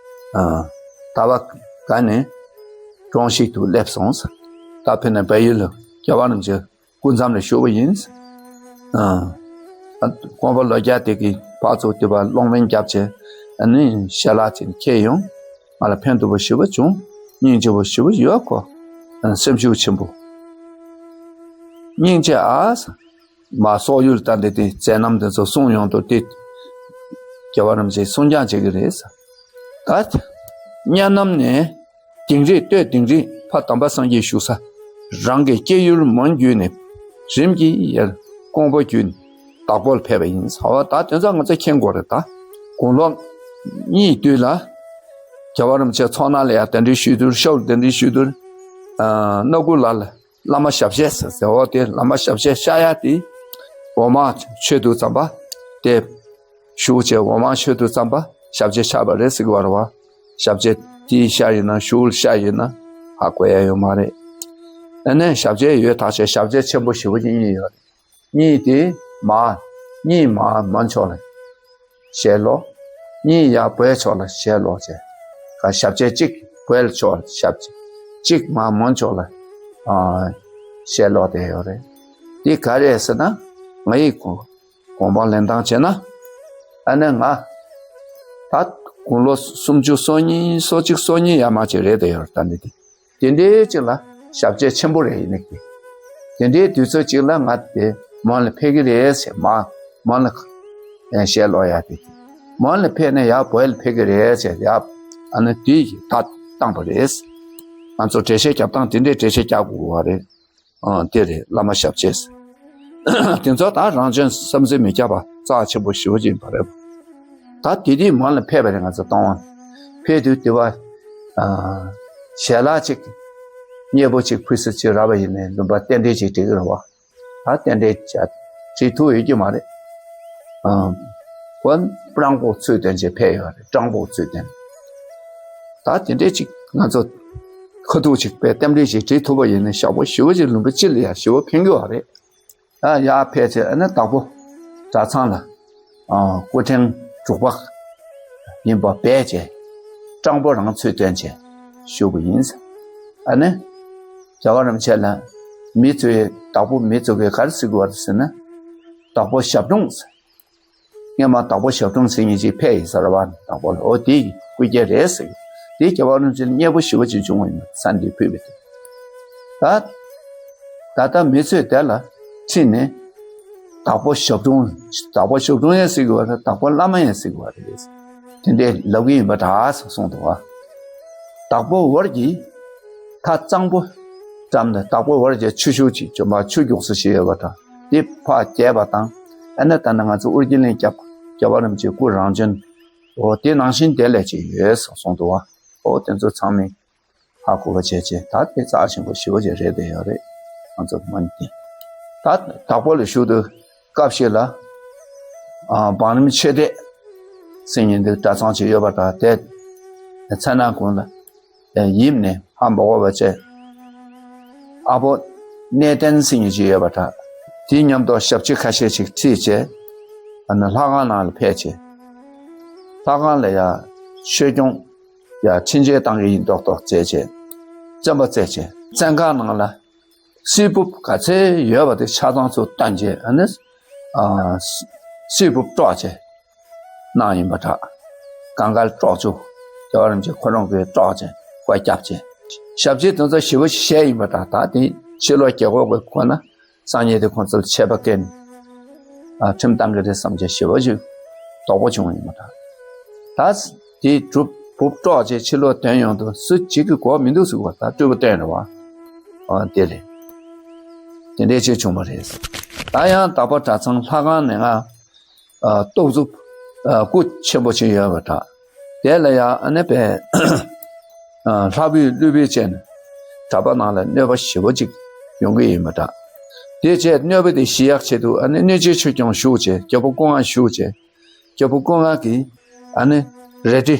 ཨང་། ཟླ་བ་འགའ་ནས་གྲོང་ཞིག་ཏུ་སླེབས་སོང་ས། ད་ཕེབས་ནས་བལ་ཡུལ་ལ་རྒྱལ་བ་རིན་པོ་ཆེ་སྐུ་མཚམས་ལ་བཞུགས་པ་ཡིན། ཨང་། ཀོང་པོ་ལོ་བརྒྱ་དེ་གི་ཕར་ཚུར་དེ་བར་གློག་བརྙན་བརྒྱབ་བྱས་ཨ་ནི་ཞལ་ལག་ཅིག་འཁྱེར་ཡོང་། ང་ལ་ཕན་ཐོགས་པོ་ཞེ་པོ་བྱུང་། སྙིང་རྗེ་པོ་ཞེ་པོ་ཡོད་ཁོ། སེམས་ཤུགས་ཆེན་པོ། སྙིང་རྗེ་ཨ། མ་སོག་ཡུལ་ད་འདི་དེ་མཛད་རྣམ་དེ་ཚོ་གསུང་ཡོང་དུ་དེ། རྒྱལ་བ་རིན་པོ་ཆེ་གསུང་སྦྱང་བྱེད་ཀྱི་རེད་ས། ད། གཉའ་ནམ་ནས་དིང་རི་སྟོད་དིང་རི་ཕ་དམ་པ་སངས་རྒྱས་བཞུགས་ས་རང་གི་སྐྱེ་ཡུལ་མོན་བརྒྱུད་ནས་རིམ་གྱིས་ཡར་ཀོང་པོ་བརྒྱུད་ནས་དྭགས་པོར་ཕེབས་པ་ཡིན་ས། བ་ད་དེ་ཚོ་ང་ཚོ་མཁྱེན་དགོས་རེད་ད། དགུང་ལོ་གཉིས་དུས་ལ་རྒྱལ་བ་རིན་པོ་ཆེ་མཚོ་སྣ་ལ་ཡར་གདན་འདྲེན་ཞུས་དུས་ཤོག་གདན་འདྲེན་ཞུས་དུས་སྣ་དགུ་ལ་ལ། བླ་མ་ཞབས་རྗེས་ཟེར་ཟེར་འོ་དེ་བླ་མ་ཞབས་རྗེས་ཤར་ཡ་དེ་འོ་མ་མཆོད་དུས་ཙམ་པ་དེ་ཞུ་བྱས་འོ་མ་མཆོད་དུས་ཙམ་པ་ཞབས་རྗེས་ཤར་བ་རེད་ཟེར་གི་བ་རེད་བ། ཞབས་རྗེས་དེ་ཤར་ཡིན་ན་ཞུ་ལ་ཤར་ཡིན་ན་ཧ་གོ་ཡ་ཡོད་མ་རེད། ཨ་ནི་ཞབས་རྗེས་ཡོད་ཐག་ཆོད། ཞབས་རྗེས་ཆེན་པོ་ཞེ་པོ་ཅིག་གཉིས་ཡོད་རེད། གཉིས་དེ་མ་གཉིས་མ་མོན་ཕྱོགས་ལ་ཞལ་ལོག། གཉིས་ཡར་བོད་ཕྱོགས་ལ་ཞལ་ལོག་བྱས། ག་ཞབས་རྗེས་གཅིག་བོད་ཕྱོགས་ལ་ཞབས་རྗེས། གཅིག་མ་མོན་ཕྱོགས་ལ་ཨ་ཞལ་ལོག་བསྡད་ཡོད་རེད། དེ་ག་རེད་ཟེར་ན། ང་ཡི་གོ་གོ་འཕང་ལེན་སྟངས་བྱས་ན། ཨ་ནི་ང་ད་དགུང་ལོ་སུམ་ཅུ་སོ་གཉིས་སོ་གཅིག་སོ་གཉིས་ཡར་མར་ཅིག་རེད་བསྡད་ཡོད་རེད། ད་འདི་དེ་དེ་འདྲའི་ཅིག་ལ་ཞབས་རྗེས་ཆེན་པོ་རེད། ཡིན་ནི་དེ་དེ་འདྲའི་དུས་ཚོད་ཅིག་ལ་ང་དེ་མོན་ལ་ཕེབས་ཀྱི་རེད་ཟེར། མ་མོན་ལ་ཞལ་ལོག་ཡ་དེ་མོན་ལ་ཕེབས་ནས་ཡར་བོད་ལ་ཕེབས་ཀྱི་རེད་ཟེར། ཡ་ཨ་ནི་དེ་ཡི་ད་བཏང་པ་རེད། ང་ཚོ་འགྲེལ་བཤད་རྒྱབ་སྟངས་དེ་འདྲའི་འགྲེལ་བཤད་རྒྱག་དགོས་པ་རེད། ཨ་དེ་རེད། བླ་མ་ཞབས་རྗེས། དེ་ཚོ་ད་རང་བྱོན་བསམ་གཟས་མི་ཁྱབ་པ་རྩ་ཆེན་པོ་ཞེ་པོ་ཅིག་ཡིན་པ་རེད། ད་དེ་དུས་མོན་ལ་ཕེབས་པ་རེད། ང་ཚོ་སྟོང་བ་ཕེབས་དུས་དེ་བ་ཞལ་ལག་ཅིག་མཉེས་པོ་ཅིག་ཕུལ་ས་ཅིག་རག་པ་ཡིན་ནའི་ལུང་པ་རྟེན་འབྲེལ་ཅིག་འགྲིག་གི་རེད་བ། ད་རྟེན་འབྲེལ་བྱ་བྲིས་ཐུབ་ཡོད་ཀྱི་མ་རེད། ཨ་ཁོ་སྤྲང་པོ་ཚུལ་སྟོན་བྱས་ཕེབས་ཡོད་རེད། སྤྲང་པོ་ཚུལ་སྟོན། ད་དེ་འདྲས་ཅིག་ང་ཚོ་ཁ་ཐུག་ཅིག་པའི་རྟེན་འབྲེལ་ཅིག་བྲིས་ཐུབ་པ་ཡིན་ན་ཞག་པོ་ཞེ་པོ་ཅིག་ལུང་པ་སྤྱི་ལ་ཡ་ཞེ་པོ་ཕན་གྱི་ཡོད་རེད། ད་ཡར་ཕེབས་བྱས་ཨ་ནི་དྭགས་པོ་གྲྭ་ཚང་ལ་ཨ་སྐུ་ཕྲེང་དྲུག་པ་ཡིན་པ་སྦས་བྱས་སྤྲང་པོ་རང་ཚུལ་སྟོན་བྱས་བཞུགས་པ་ཡིན། ཨ་ནི་རྒྱལ་བ་རིན་པོ་ཆེ་ལ་མི་ཚོས་དྭགས་པོ་མི་ཚོ་གིས་ག་རེ་ཟེར་གྱི་ཡོད་རེད་ཟེར་ན། དྭགས་པོ་ཞབས་དྲུང་ཟེར། སྔོན་མ་དྭགས་པོ་ཞབས་དྲུང་ཟེར་མཁན་ཅིག་ཕེབས་ཡིན་ས་རེད་བ། དྭགས་པོ་ལ་འོ་དེ་ཡི་སྐུ་སྐྱེ་རེད་ཟེར། དེ་རྒྱལ་བ་རིན་པོ་ཆེ་ལ་མཉེས་པོ་ཞེ་པོ་ཅིག་བྱུང་བ་ཡིན་པ་ས་འདི་ཕུལ་བས། ད་ད་ལྟ་མི་ཚོས་དེ་ལ་ཁྲིད་ནས་དྭགས་པོ་ཞབས་དྲུང་། དྭགས་པོ་ཞབས་དྲུང་ཡང་ཟེར་གི་བ་རེད། དྭགས་པོ་བླ་མ་ཡང་ཟེར་གི་བ་རེད། དེ་འདྲའི་ལབ་གི་ཡིན་པ་འདྲ་ཟེར་གསུངས་འདུག་བ། དྭགས་པོ་བར་གྱི་ཐག་གཙང་པོ་བཀྲམ་ནས། དྭགས་པོ་བར་གྱི་ཆུ་ཤུགས་ཅིག་བྱུང་བ་ཆུ་རྒྱུག་ས་ཞིག་ཡོད་པ་འདྲ། དེ་ཕར་བརྒྱབ་པ་དང་། ཨ་ནི་ད་ནི་ང་ཚོ་ཨོ་རྒྱན་གླིང་རྒྱབ་རྒྱལ་བ་རིན་པོ་ཆེའི་སྐུ་རང་བྱོན། འོ་དེ་ནང་བཞིན་དེ་ལས་ཅིག་ཡོད་ཟེར་གསུངས་འདུག་བ། འོ་དེ་ཚོ་ཚང་མས་ཧ་གོ་བ་བྱས་བྱས། ད་དེ་རྩ་ཆེན་པོ་ཞེ་པོ་ཅིག་རེད་བསྡད་ཡོད་རེད། ང་ཚོ་མ་ནི་དེ་ད་དྭགས་པོ་ལ་བཞུགས་དུས་སྐབས་ཤིག་ལ། ཨ་བང་རིམ་ཆོས་སྡེ་ཟེར་མཁན་འདི་གྲྭ་ཚང་ཅིག་ཡོད་པ་འདྲ། དེ་མཚན་ནག་གུང་ལ་ཡིབ་ནས་ཧ་མ་གོ་བ་བྱས། ཨ་ཕོ་གནས་བརྟན་ཟེར་མཁན་ཅིག་ཡོད་པ་འདྲ། དེའི་མཉམ་དུ་ཞབས་ཕྱི་ཁ་ཤས་ཅིག་ཁྲིད་བྱས། ཨ་ནི་ལྷ་ཁང་ནང་ལ་ཕེབས་བྱས། ལྷ་ཁང་ལ་ཡ་ཆོས་སྐྱོང་ཡ་འཕྲིན་བཅོལ་བཏང་གི་ཡིན་མདོག་མདོག་བྱས་བྱས། བཙན་པོ་བྱས་བྱས་བཙན་ཁང་ནང་ལ་གསེར་ཕུབ་ག་ཚད་ཡོད་པ་དེ་ཆ་ཚང་ཚུར་བཏོན་བྱས། ཨ་ནི་ཨ་གསེར་ཕུབ་དཀྲོགས་བྱས་གནང་ཡིན་པ་འདྲ། གང་ག་ལ་དཀྲོགས་བཅུག་རྒྱལ་བ་རིན་པོ་ཆེ་ཁོ་རང་གིས་དཀྲོགས་བྱས་སྐོར་བརྒྱབ་བྱས། ཞབས་ཕྱི་དེ་ཚོ་ཞེ་པོ་ཞིག་བྱས་ཡིན་པ་འདྲ། ད་དེ་ཕྱི་ལོ་རྒྱལ་འགོང་གི་སྐོར་ན་སང་ཉིན་དེ་ཁོང་ཚོ་ལ་ཆད་པ་བཀལ་ནས་ཨ་ཁྲིམས་བཏང་གི་རེད་བསམ་བྱས་ཞེ་པོ་ཞིག་དོགས་པ་བྱུང་ཡིན་པ་འདྲ། ད་དེ་གྲུབ་ཕུབ་དཀྲོགས་བྱས་ཕྱི་ལོགས་ཐོན་ཡོང་དུས་སུ་གཅིག་གི་གོ་མི་འདུག་ཟེར་བ། ད་སྤྲུལ་པ་བསྟན་རེད་བ། ཨ་དེ་རེད། དེ་འདྲའི་ཅིག་བྱུང་བ་རེད། ད་ཡང་དྭགས་པོ་གྲྭ་ཚང་ལྷ་ཁང་ནས་ང་ཨ་གཏོར་ཚུགས་ཨ་སྐུ་ཆེན་པོ་ཅིག་ཡོད་པ་འདྲ། དེ་ལ་ཡང་ཨ་ནི་པས་ཨ་ལྷ་བུ་ཀླུ་བུ་བྱས་ནས་གྲྭ་པ་ནང་ལ་གནོད་པ་ཞེ་པོ་ཅིག་ཡོང་གི་ཡིན་པ་འདྲ། དེ་བྱས་གནོད་པ་དེ་ཞི་ཡག་ཆེད་དུ་ཨ་ནི་གནོད་བྱེད་ཆོས་སྐྱོང་བཞུགས་བྱས། རྒྱལ་པོ་སྐུ་ལྔ་བཞུགས་བྱས། རྒྱལ་པོ་སྐུ་ལྔ་གིས་ཨ་ནི་རལ་གྲི་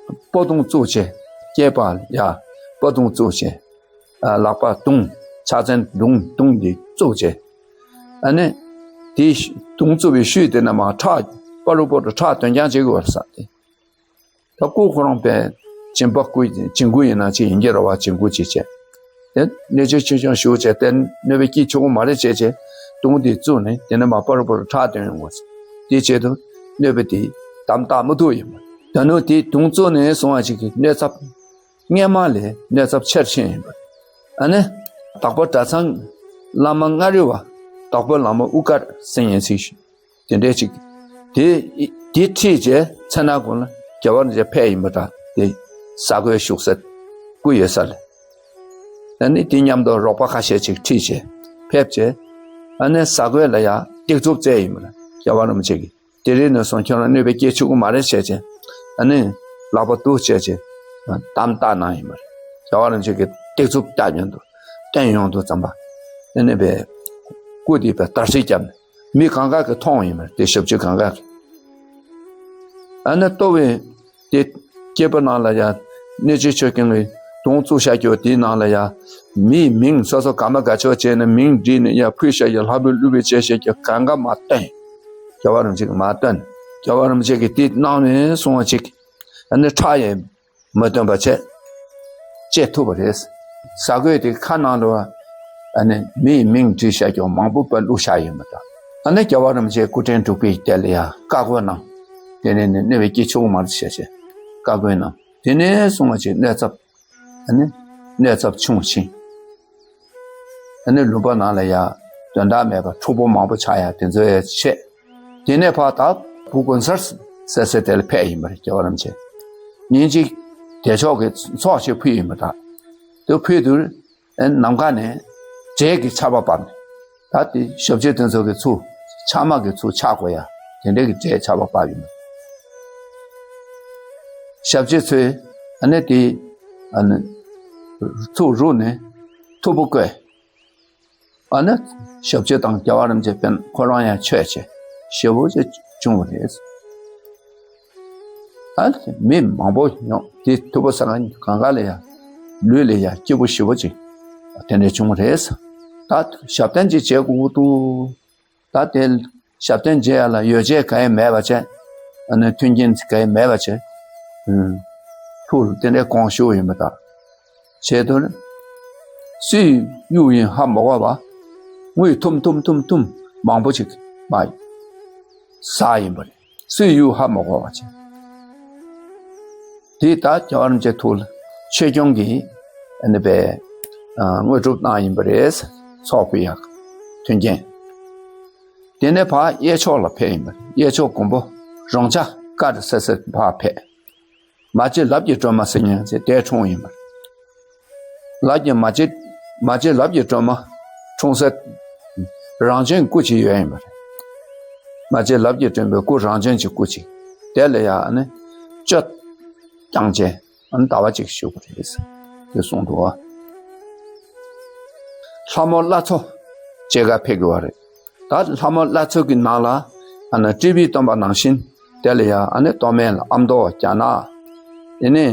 སྤོ་ཐུང་བཙུགས་བྱས། སྐེད་པ་ལ་ཡ་སྤོ་ཐུང་བཙུགས་བྱས། ཨ་ལག་པ་མདུང་། ཕྱག་མཚན་མདུང་མདུང་འདི་བཙུགས་བྱས། ཨ་ནི་དེའི་མདུང་བཙུགས་པའི་ཤུལ་དེ་ན་མར་ཁྲག་སྤ་རུ་སྤོ་རུ་ཁྲག་འདོན་རྐྱང་བྱེད་དགོས་པ་རེད་ས་དེ། ད་སྐུ་ཁོ་རང་པས་སྦྱིན་པ་སྐུ་སྦྱིན་སྐུ་ཡིན་ན་ཅིག་ཡིན་གྱི་རེད་བ། སྦྱིན་སྐུ་ཅིག་བྱས། དེ་གནོད་བྱེད་ཆོས་སྐྱོང་བཞུགས་བྱས། དེ་གནོད་པའི་སྐྱིད་ཆོག་གི་མ་རེད་བྱས་བྱས་མདུང་འདི་བཙུགས་ནས་དེ་ནས་མར་སྤ་རུ་སྤོ་རུ་ཁྲག་འདོན་ཡོང་དགོས། དེའི་ཆེད་དུ་གནོད་པ་དེ་དམ་དྲག་མུ་མཐུད་ཡིན་པ། ད་ནུ་དེ་མདུང་བཙུགས་ནས་སོང་བ་ཅིག་གི་གནོད་ཚབས་སྔོན་མ་ལས་གནོད་ཚབས་ཆེར་ཕྱིན་ཡིན་པ། ཨ་ནི་དྭགས་པོ་གྲྭ་ཚང་བླ་མ་མངའ་རིས་པ་དྭགས་པོ་ལ་མོ་དབུ་དཀར་ཟེར་མཁན་ཞིག་དེ་འདྲས་ཅིག་དེ་དེ་ཁྲིད་བྱས་མཚན་ནག་གུང་ལ་རྒྱལ་བ་རིན་པོ་ཆེ་ཕེབས་ཡིན་པ་འདྲ། དེ་ས་གོས་བཞུགས་ས་སྐུ་ཡོད་ས་ལ། ཨ་ནི་དེ་མཉམ་དུ་རོགས་པ་ཁ་ཤས་ཅིག་ཁྲིད་བྱས་ཕེབས་བྱས། ཨ་ནི་ས་གོས་ལ་ཡ་སྟེགས་གཙུག་བཙལ་ཡིན་པ་འདྲ། རྒྱལ་བ་རིན་པོ་ཆེ་གིས། དེ་རིང་ནས་བཟུང་ཁྱོད་རང་གནོད་པའི་སྐྱེ་ཆུག་གི་མ་རེད་བྱས་བྱས། ཨ་ནི་ལག་པ་འདུག་བྱས་བྱས་དམ་བཏགས་གནང་ཡིན་པ་རེད། རྒྱལ་བ་རིན་པོ་ཆེ་གིས་སྟེགས་གཙུག་བཏགས་ཡོང་དུས་བསྟན་ཡོང་དུས་ཙམ་པ། ཨ་ནི་པས་སྐུ་དེ་པས་དར་ཧྲིལ་བརྒྱབ་ནས་མི་གང་ག་གིས་མཐོང་ཡིན་པ་རེད། དེ་ཞབས་ཕྱི་གང་ག་གིས། ཨ་ནི་ལྟོ་བའི་དེ་སྐེད་པ་ནང་ལ་ཡ་གནོད་བྱེད་ཆོས་སྐྱོང་གི་མདུང་བཙུགས་བཞག་རྒྱུ་དེའི་ནང་ལ་ཡ་མིའི་མིང་སོ་སོ་དགའ་མ་དགའ་ཆོག་བྱས་ནས་མིང་བྲིས་ནས་ཡ་ཕུལ་བཞག་ཡ། ལྷ་བུ་ཀླུ་བུ་བྱས་བཞག་རྒྱུ་གང་ག་མར་བཏོན། རྒྱལ་བ་རིན་པོ་ཆེ་གིས་མར་བཏོན། རྒྱལ་བ་རིན་པོ་ཆེ་གིས་དེ་གནང་ནས་སོང་བ་ཅིག་ཨ་ནི་ཁྲག་ཡང་མ་བཏོན་པ་བྱས། བཤད་ཐུབ་པ་རེད། ས་གོས་དེ་ཁ་ནང་ལ་ཨ་ནི་མིའི་མིང་བྲིས་བཞག་ཀྱང་མང་པོ་པ་བླུགས་བཞག་ཡོད་མ་རེད། ཨ་ནི་རྒྱལ་བ་རིན་པོ་ཆེ་སྐུ་ཕྲེང་དྲུག་པའི་དེ་ལ་ཡང་བཀའ་བསྒོ་གནང་། དེ་ནས་ནི་གནོད་པའི་སྐྱེ་ཆོག་མ་རེད་ཟེར་བྱས་བཀའ་བསྒོ་གནང་། དེ་ནས་བཟུང་བ་ཅིག་གནོད་ཚབས། ཨ་ནི་གནོད་ཚབས་ཆུང་ཕྱིན། ཨ་ནི་ལུང་པ་ནང་ལ་ཡ་དོན་དག་མེད་པ་འཁྲུག་པོ་མང་པོ་ཆགས་ཡ་དེ་ཚོ་ཡ་བྱས། དེ་ནས་ཕར་ད་བུ་དགོན་སར་ཟེར་ཟེར་དེ་ལ་ཕེབས་ཡིན་པ་རེད། རྒྱལ་བ་རིན་པོ་ཆེ་ཉིན་གཅིག་བདེ་མཆོག་གི་ཚོགས་ཤིག་ཕུལ་ཡིན་པ་ད། དེ་ཕུལ་དུས་ཨ་ནི་ནམ་མཁའ་ནས་འབྲས་ཀྱི་ཆར་པ་བབས་ནས། ད་དེ་ཞབས་ཕྱི་དེ་ཚོ་གི་ཚུར་ཆག་མ་གི་ཚུར་ཆག་དགོས་ཡ་དེ་འདྲའི་གི་འབྲས་ཆར་པ་བབས་ཡོད། ཞབས་ཕྱི་ཚོས་ཨ་ནི་དེ་ཨ་ནི་ཚུར་རུབ་ནས་ཐུབ་པ་བཀོད། ཨ་ནི་ཞབས་ཕྱི་དང་རྒྱལ་བ་རིན་པོ་ཆེ་ཕན་ཁོ་རང་ཡང་ཆོས་བྱས་ཞེ་པོ་ཅིག་བྱུང་བ་རེད། ཨ་ནི་མི་མང་པོ་ཡོང་དེ་ཐུབ་པ་ས་གང་ག་ལ་ཡ་ལུས་ལ་ཡ་སྐྱིད་པོ་ཞེ་པོ་ཅིག་དེ་འདྲ་བྱུང་བ་རེད། ད་ཞབས་བརྟན་ཅིག་བྱེད་དགོས་ཀྱི་འདུག་ད་དེ་ཞབས་བརྟན་བྱེད་ཡ་ལ་ཡོ་བྱད་གང་ཡང་མེད་པ་བྱས། ཨ་ནི་མཐུན་རྐྱེན་གང་ཡང་མེད་པ་བྱས། ཨུམ། ཐུགས་ལ་དེ་འདྲའི་དགོངས་ཞུ་ཡིན་པ་དང་། བྱས་དུས་སུས་གཡུག་ཡིན་ཧ་མ་གོ་བ། དངུལ་ཐུམ་ཐུམ་ཐུམ་ཐུམ་མང་པོ་ཅིག་མ་ཟ་ཡིན་པ་རེད། སུས་གཡུག་ཧ་མ་གོ་བ་བྱས། དེ་ད་རྒྱལ་བ་རིན་པོ་ཆེ་ཐུགས་ལ་ཆོས་སྐྱོང་གི་ཨ་ནི་པའི་དངོས་གྲུབ་གནང་ཡིན་པ་རེད། ཚོགས་ཕུལ་ཡག་མཐུན་རྐྱེན། དེ་ནས་ཕར་གཡས་ཕྱོགས་ལ་ཕེབས་ཡིན་པ་རེད། གཡས་ཕྱོགས་མགོན་པོ་རོང་ཆ་དཀར་སེ་སེ་ཕར་ཕེབས། མ་གཅིག་ལབ་ཀྱི་སྒྲོལ་མ་ཟེར་མཁན་ཚེ་དེ་འཁྲུངས་ཡིན་པ་རེད། ལབ་ཀྱི་མ་གཅིག་མ་གཅིག་ལབ་ཀྱི་སྒྲོལ་མ་འཁྲུངས་སེ་རང་བྱོན་སྐུ་གཅིག་ཡོད་ཡིན་པ་རེད། མ་གཅིག་ལབ་ཀྱི་སྒྲོལ་མའི་སྐུ་རང་བྱོན་གྱི་སྐུ་གཅིག་དེ་ལ་ཡང་ཨ་ནི་གཅོད་བསྐྱངས་བྱས། ཨ་ནི་ཟླ་བ་གཅིག་བཞུགས་པ་རེད། དེ་གསུངས་འདུག་བ། ལྷ་མོ་བླ་མཚོ་མཇལ་ཁ་ཕེབས་དགོས་པ་རེད། ད་ལྷ་མོ་བླ་མཚོ་གི་ནང་ལ་ཨ་ནི་སྤྲུལ་པའི་སྟོན་པ་ནང་བཞིན་དེ་ལ་ཡང་ཨ་ནི་སྟོད་སྨད་ལ་ཨ་མདོ་རྒྱ་ནག་ཨ་ནི་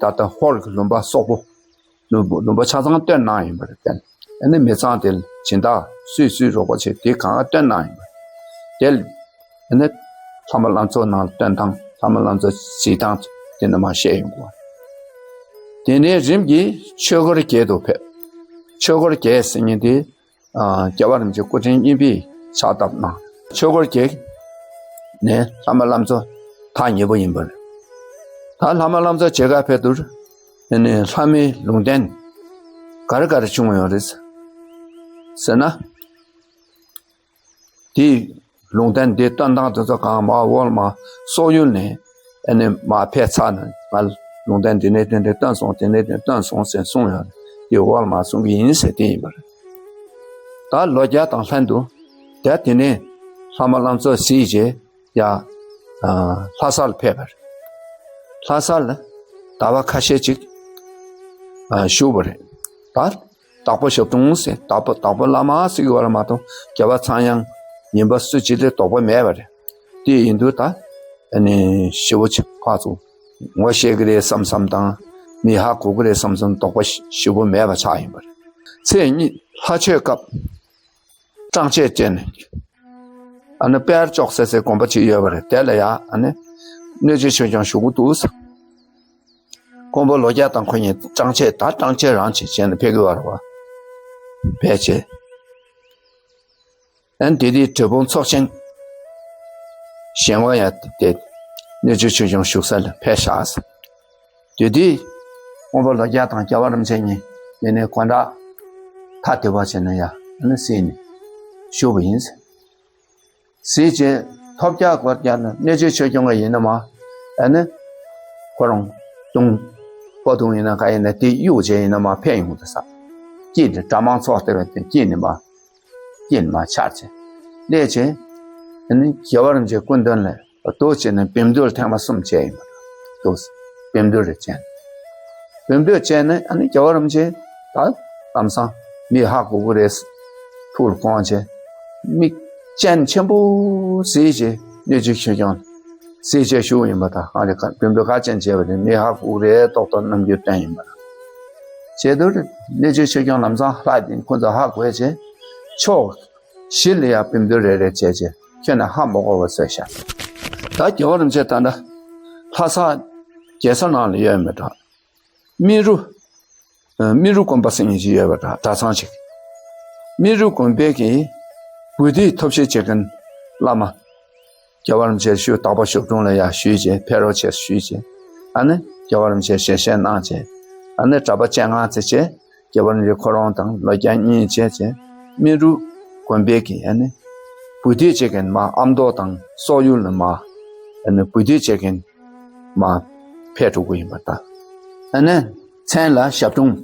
ད་ལྟ་ཧོར་གྱི་ལུང་པ་སོག་པོ་ལུང་པ་ལུང་པ་ཆ་ཚང་སྟོན་གནང་ཡིན་པ་རེད། ཨ་ནི་མི་ཚང་དེ་ལ་སྦྱིན་བདག་སུས་སུས་རོགས་པ་བྱེད་དེ་གང་ག་སྟོན་གནང་ཡིན་པ་རེད། དེ་ལ་ཨ་ནི་ལྷ་མོ་བླ་མཚོ་ནང་ལ་སྟོན་སྟངས་ལྷ་མོ་བླ་མཚོ་གཟིགས་སྟངས་དེ་ནི་མ་བཤད་ཡོང་གོ། དེ་ནས་རིམ་གྱིས་ཆོས་འཁོར་བརྒྱད་དུ་ཕེབས། ཆོས་འཁོར་བརྒྱད་ཟེར་མཁན་དེ་རྒྱལ་བ་རིན་པོ་ཆེ་སྐུ་ཕྲེང་གཉིས་པས་ཕྱག་བཏབ་གནང་། ཆོས་འཁོར་བརྒྱད་ནས་ལྷ་མོ་བླ་མཚོ་ཐག་ཉེ་པོ་ཡིན་པ་རེད། ད་ལྷ་མོ་བླ་མཚོ་མཇལ་ཁ་ཕེབས་དུས་དེ་ནས་ལྷ་མོའི་ལུང་བསྟན་ག་རེ་ག་རེ་བྱུང་ཡོད་རེད་ཟེར་ན། དེའི་ལུང་བསྟན་འདི་སྟོན་སྟངས་དེ་ཚོ་གང་མ་འོག་ལ་མ་སོག་ཡུལ་ནས་ཨ་ནི་མ་ཕེབས་ཚར་ནས་ང་ལུང་བསྟན་འདི་ནས་དེ་འདྲ་སྟོན་སོང་དེ་ནས་དེ་སྟོན་སོང་ཟེར་གསུངས་ཡོད་རེད། དེ་འོག་ལ་མ་གསུང་གི་ཡིན་ཟེར་དེ་ཡིན་པ་རེད། ད་ལོ་བརྒྱ་དང་ལྷན་དུ་དེ་དེ་ནས་ལྷ་མོ་བླ་མཚོ་གཟིགས་རྗེས་ཡ་ལྷ་སར་ཕེབས་པ་རེད། ལྷ་ས་ལ་ཟླ་བ་ཁ་ཤས་ཅིག་བཞུགས་པ་རེད། ད་དྭགས་པོ་ཞབས་དྲུང་ཟེར་དྭགས་པོ་དྭགས་པོ་བླ་མ་ཟེར་གྱི་བར་མ་གཏོགས་རྒྱལ་བ་ཚངས་དབྱངས་ཡིན་པ་སུ་གཅིག་ལས་དོགས་པ་མེད་པ་རེད། དེ་ཡིན་དུས་ད་ཨ་ནི་ཞེ་པོ་ཅིག་ཕར་ཚུར་ངོ་ཤེས་ཀྱི་རེད་བསམ་བསམ་དང་མི་ཧ་གོ་གི་རེད་བསམ་བསམ་དོགས་པ་ཞེ་པོ་མེད་པ་ཆགས་ཡིན་པ་རེད། ཚེས་གཉིས་ལྷ་མཆོད་སྐབས་སྤྲང་ཆས་བཅས་ནས་ཨ་ནི་དཔལ་ལྕོག་ཟེར་སའི་དགོན་པ་ཅིག་ཡོད་པ་རེད། དེ་ལ་ཡ་ཨ་ནི་གནོད་བྱེད་ཆོས་སྐྱོང་བཞུགས་ཀྱི་འདུག་ཟེར། མགོན་པོ་ལོ་བརྒྱ་དང་ཁོ་གཉིས་སྤྲང་ཆས་ད་སྤྲང་ཆས་རང་བྱེད་བྱས་ནས་ཕེབས་ཀྱི་བར་བ་ཕལ་ཆེར། ཨན་དེ་དུས་གྲུབ་དཔོན་ཚོགས་ཆེན་གཞན་དབང་ཡང་དེ་གནོད་བྱེད་ཆོས་སྐྱོང་བཞུགས་ས་ལ་ཕེབས་བཞག་ཟེར། དེ་དུས་མགོན་པོ་ལོ་བརྒྱ་དང་རྒྱལ་བ་རིན་པོ་ཆེ་གཉིས་དེ་ནས་དགོན་བྲག་ཐ་དད་པ་བྱས་ནས་ཡ་ཨ་ནི་གཟིགས་ནས་བཞུགས་པ་ཡིན་ཟེར། གཟིགས་རྗེས་ཐོབ་རྒྱག་སྐོར་རྒྱག་ན་གནོད་བྱེད་ཆོས་སྐྱོང་ག་ཡིན་ན་མ་ཨ་ནི་ཁོ་རང་དུང་པོ་དུང་ཡིན་ན་ག་ཡིན་ན་དེ་གཡུག་བྱས་ཡིན་ན་མ་ཕན་ཡོང་དུ་ས་སྐྱིད་དེ་དགྲ་དམག་ཚོགས་ལྟ་བའི་དེ་སྐྱིད་ནི་མ་སྐྱིད་ནི་མ་ཆགས་བྱས་ལས་བྱས་ཨ་ནི་རྒྱལ་བ་རིན་པོ་ཆེ་སྐུ་མདུན་ལ་ཏོག་བྱས་ནས་བེམ་རྡོལ་ཐེངས་མ་གསུམ་བྱས་ཡིན་པ་ཏོག་བེམ་རྡོལ་རེ་བྱས་ནས་བེམ་རྡོལ་བྱས་ནས་ཨ་ནི་རྒྱལ་བ་རིན་པོ་ཆེ་ད་ལམ་སང་མི་ཧ་གོ་གི་རེད། ཐུགས་ལ་དགོངས་བྱས། མིག་སྤྱན་ཆེན་པོ་གཟིགས་བྱས་གནོད་བྱེད་ཆོས་སྐྱོང་གཟིགས་བྱས་བཞུགས་ཡིན་པ་དང་ཧ་ལས་ཁ་བེམ་རྡོལ་ཁ་ཅན་བྱས་པ་རེད། མི་ཧ་གོ་གི་རེད་ཏོག་ཏོག་རྣམ་འགྱུར་བསྟན་ཡིན་པ་དང་། བྱས་དུས་གནོད་བྱེད་ཆོས་སྐྱོང་ལམ་སང་ལྷག་དེ་ཁོ་ཚོ་ཧ་གོ་བྱས་ཕྱོགས་བཞི་ལ་ཡང་བེམ་རྡོལ་རེ་རེ་བྱས་བྱས་ཁྱོན་ནས་ཧ་མ་གོ་བ་བཟོས་ཤག་ད་རྒྱལ་བ་རིན་པོ་ཆེ་ད་ལྟ་ལྷ་ས་རྒྱལ་ས་ནང་ལ་ཡོད་མི་འདྲ། སྨི་རུ་ སྨི་རུ་དགོན་པ་ཟེར་མཁན་ཅིག་ཡོད་པ་འདྲ། གྲྭ་ཚང་ཅིག་སྨི་རུ་དགོན་པའི་གི་བུ་དུས་ཐབས་ཤེས་བྱེད་མཁན་བླ་མ། རྒྱལ་བ་རིན་པོ་ཆེ་ཞུ་དག་པ་ཞབས་དྲུང་ལ་ཡར་ཞུས་བྱས། ཕེབས་རོགས་བྱས་ཞུས་བྱས། ཨ་ནི་རྒྱལ་བ་རིན་པོ་ཆེ་ཞལ་བཞེས་གནང་བྱས། ཨ་ནི་གྲྭ་པ་བཅོ་ལྔ་ཙམ་བྱས། རྒྱལ་བ་རིན་པོ་ཆེ་ཁོ་རང་དང་ལོ་བརྒྱ་གཉིས་བྱས་བྱས། སྨི་རུ་དགོན་པའི་གི་ཨ་ནི་བུ་དུས་བྱེད་མཁན་མར་ཨ་མདོ་དང་སོག་ཡུལ་ལ་མར་ཨ་ནི་བུ་དུས་བྱེད་མཁན་མར་ཕེབས་འགྲོ་གི་ཡིན་པ་དང་། ཨ་ནི་མཚན་ལ་ཞབས་དྲུང་།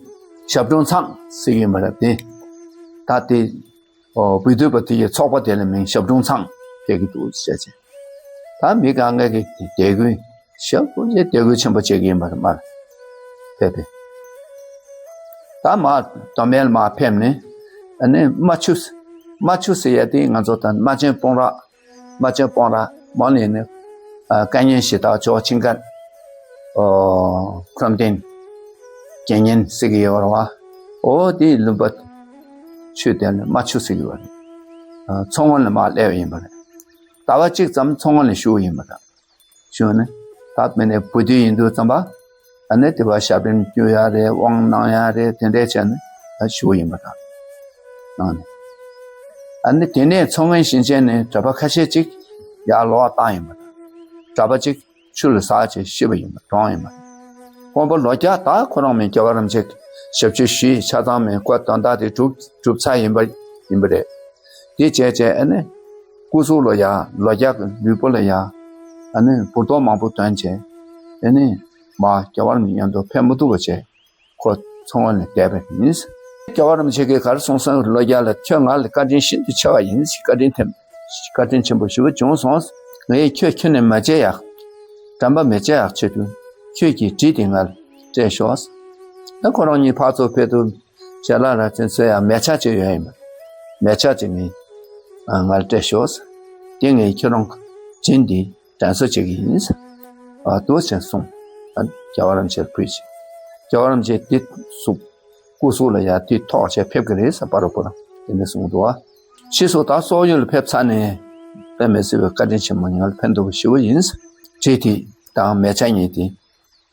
ཞབས་དྲུང་ཚང་ཟེར་གྱི་ཡིན་པ་རེད་དེ། ད་དེ་ཨོ་བུ་དུས་པ་དེ་ཡི་ཚོགས་པ་དེ་ལ་མིང་ཞབས་དྲུང་ཚང་ཕེབས་ཀྱི་འདུག་ཟེར་བྱས། ད་མི་གང་ག་གི་དད་གུས། ཞབས་དྲུང་ཆེ་དད་གུས་ཆེན་པོ་བྱེད་ཀྱི་ཡིན་པ་རེད་མར་ཕེབས་པས། ད་མར་མདོ་སྨད་ལ་མར་ཕེབས་ནས་ཨ་ནི་རྨ་ཆུ། རྨ་ཆུ་ཟེར་ཡ་དེ་ང་ཚོ་ད་རྨ་ཆེན་སྤོང་ར། རྨ་ཆེན་སྤོང་ར་མོ་ནས་ནི་ཨ་བཀའ་ཉན་ཞེ་དྲག་ཇོ་ཆིང་ཀན། ཨོ་ཁྲོམ་སྟེང་དགེ་བསྙེན་ཟེར་གྱི་ཡོད་རེད་བ། ཨོ་དེའི་ལུང་པ་ཆུ་དེ་ནི་རྨ་ཆུ་ཟེར་གྱི་ཡོད་རེད། ཨ་མཚོ་སྔོན་ལ་མར་སླེབས་ཡིན་པ་རེད། ཟླ་བ་གཅིག་ཙམ་མཚོ་སྔོན་ལ་བཞུགས་ཡིན་པ་རེད། བཞུགས་ནས་ད་མི་ནས་བུ་དུས་ཡིན་དུས་ཙམ་པ། ཨ་ནི་དེ་བ་ཞབས་རིམ་བསྐྱོད་ཡ་རེད། དབང་གནང་ཡ་རེད། དེ་འདྲས་བྱས་ནས་ད་བཞུགས་ཡིན་པ་དང་། གནང་ནས། ཨ་ནི་དེ་ནས་མཚོ་སྔོན་ཞིང་ཆེན་ནས་གྲྭ་པ་ཁ་ཤས་ཅིག་ཡར་ལོག་བཏང་ཡིན་པ་དང་། གྲྭ་པ་ཅིག་ཆུ་ལ་ཟགས་བྱས་ཤི་བ་ཡིན་པ་གྲོངས་ཡིན་པ། དགོངས་པ་ལོ་བརྒྱ་ད་ཁོ་རང་མིན་རྒྱལ་བ་རིན་པོ་ཆེ་ཞབས་ཕྱི་ཞུས། ཆ་ཚང་མིན་ཁོ་དོན་དག་དེ་གྲུབ་གྲུབ་ཚར་ཡིན་པ་ཡིན་པ་རེད། དེ་བྱས་བྱས་ཨ་ནི་སྐུ་གཟུགས་ལ་ཡ་ལོ་བརྒྱ་གི་ལུས་པོ་ལ་ཡ་ཨ་ནི་འབུར་ཏོག་མང་པོ་བཏོན་བྱས། ཨ་ནི་མར་རྒྱལ་བ་རིན་པོ་ཆེ་མཉམ་དུ་ཕེབས་མི་ཐུབ་པ་བྱས། ཁོ་མཚོ་སྔོན་ལ་བསྡད་པ་ཡིན། རྒྱལ་བ་རིན་པོ་ཆེ་གིས་ག་རེ་གསུངས་སོང་། ལོ་བརྒྱ་ལ་ཁྱོད་ང་ལ་བཀའ་དྲིན་ཤིན་ཏུ་ཆེ་བ་ཡིན། བཀའ་དྲིན་ཐེབས། བཀའ་དྲིན་ཆེན་པོ་ཞེ་པོ་བྱུང་སོང་། ངས་ཁྱོད་ཁྱོན་ནས་མ་བརྗེད་ཡག་དམ་པ་མི་བརྗེད་ཡག་ཆེད་དུ་ཁྱོད་ཀྱིས་གྲི་དེ་ང་ལ་སྤྲད་ཤོག་ད་ཁོ་རང་གཉིས་ཕར་ཚུར་ཕེབས་དུས་ཞལ་ལག་ར་ཚོན་ཚོས་ཡ་མལ་ཆ་ཅིག་ཡོད་ཡིན་པ། མལ་ཆ་ཅིག་ངས་ང་ལ་སྤྲད་ཤོག་དེ་ངས་ཁྱོད་རང་བྱིན་ཏེ་དྲན་གསོ་བྱེད་ཀྱི་ཡིན། ཨ་ཏོ་ཅན་གསུངས། ཨ་རྒྱལ་བ་རིན་པོ་ཆེར་ཕུལ་ཅིག་རྒྱལ་བ་རིན་པོ་ཆེ་དེ་གཟུགས་སྐུ་གཟུགས་ལ་ཡ་དེ་ཐོགས་བྱས་ཕེབས་ཀྱི་རེད་ཟེར་པ་རུ་པོ་རང་དེ་འདྲ་གསུངས་འདུག་ཨ། ཕྱིས་སུ་ད་སོག་ཡུལ་ལ་ཕེབས་ཚར་ནས་དཔེ་མི་སྲིད་པའི་བཀའ་དྲིན་ཆེན་པོ་ང་ལ་ཕན་ཐོགས་པ་ཞེ་པོ་ཡིན། གྲི་དེ་དང་མལ་ཆ་གཉིས་དེ་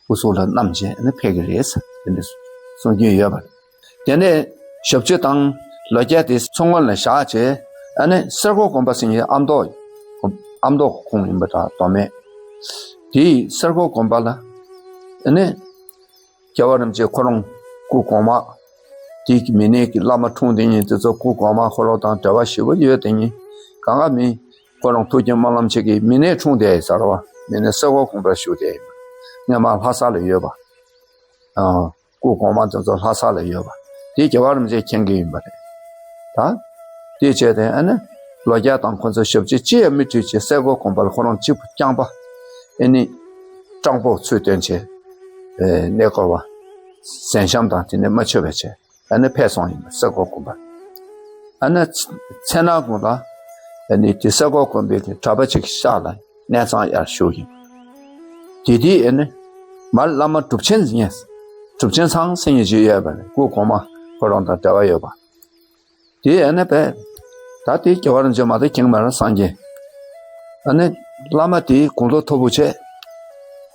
སྐུ་གཟུགས་ལ་བསྣམས་བྱས་ནས་ཕེབས་ཀྱི་རེད་ཟེར་དེ་འདྲ་གསུང་གི་ཡོད་པ་རེད། དེ་ནས་ཞབས་ཕྱི་དང་ལོ་བརྒྱ་དེ་མཚོ་སྔོན་ལ་བཞག་བྱས། ཨ་ནི་གསེར་ཀོང་དགོན་པ་ཟེར་མཁན་ཨ་མདོ། ཨ་མདོ་ཁོངས་ཡིན་པ་འདྲ་མདོ་སྨད། དེའི་གསེར་ཀོང་དགོན་པ་ལ་ཨ་ནི་རྒྱལ་བ་རིན་པོ་ཆེ་ཁོ་རང་སྐུ་གོང་མ། དེའི་མི་སྣའི་བླ་མ་འཁྲུངས་དེ་ཉིད་དེ་ཚོ་སྐུ་གོང་མ་ཁོ་རང་དང་འབྲེལ་བ་ཞེ་པོ་ཡོད་དེ་ཉིད་གང་ག་མིན། ཁོ་རང་ཐུགས་རྗེ་སྨོན་ལམ་ཆེ་གི་མི་སྣའི་འཁྲུངས་དེ་ཟེར་བ་མི་སྣའི་གསེར་ཀོང་དགོན་པར་བཞུགས་དེ་སྔོན་མ་ལྷ་ས་ལ་ཡོད་པ། ཨ། སྐུ་གོང་མ་དེ་ཚོ་ལྷ་ས་ལ་ཡོད་པ། དེ་རྒྱལ་བ་རིན་པོ་ཆེས་མཁྱེན་གྱི་ཡིན་པ་རེད། ད། དེ་བྱས་ཏེ་ཨ་ནི། ལོ་བརྒྱ་དང་ཁོ་ཚོ་ཞབས་ཕྱི་ཅི་ཡང་མི་ཁྲིད་ཅེས་གསེར་ཀོང་དགོན་པ་ལ་ཁོ་རང་གཅིག་པུ་རྐྱང་པ། ཨེ་ནི། སྤྲང་པོ་ཚུལ་སྟོན་བྱས། ཨེ་གནས་སྐོར་བ། གཟན་ཤམ་དང་དེ་ནས་མ་ཆོད་པ་བྱས། ཨ་ནི་ཕེབས་སོང་ཡིན་པ་གསེར་ཀོང་དགོན་པ། ཨ་ནི། མཚན་ནག་གུང་ལ། ཨ་ནི་དེ་གསེར་ཀོང་དགོན་པའི་གི་གྲྭ་པ་ཅིག་ཤག་ལ་གནས་ཚང་ཡར་ཞུགས་ཡིན། དེ་དུས་ཨ་ནི། མར་བླ་མ་གྲུབ་ཆེན་ཡིན། གྲུབ་ཆེན་ཚང་ཟེར་མཁན་ཅིག་ཡོད་པ་རེད། སྐུ་གོང་མ་ཁོ་རང་དང་འབྲེལ་བ་ཡོད་པ། དེ་ཨ་ནི་པས། ད་དེ་རྒྱལ་བ་རིན་པོ་ཆེ་མ་གཏོགས་མཁྱེན་མ་རེད་སངས་རྒྱས། ཨ་ནི། བླ་མ་དེའི་དགུང་ལོ་མཐོ་པོ་བྱས།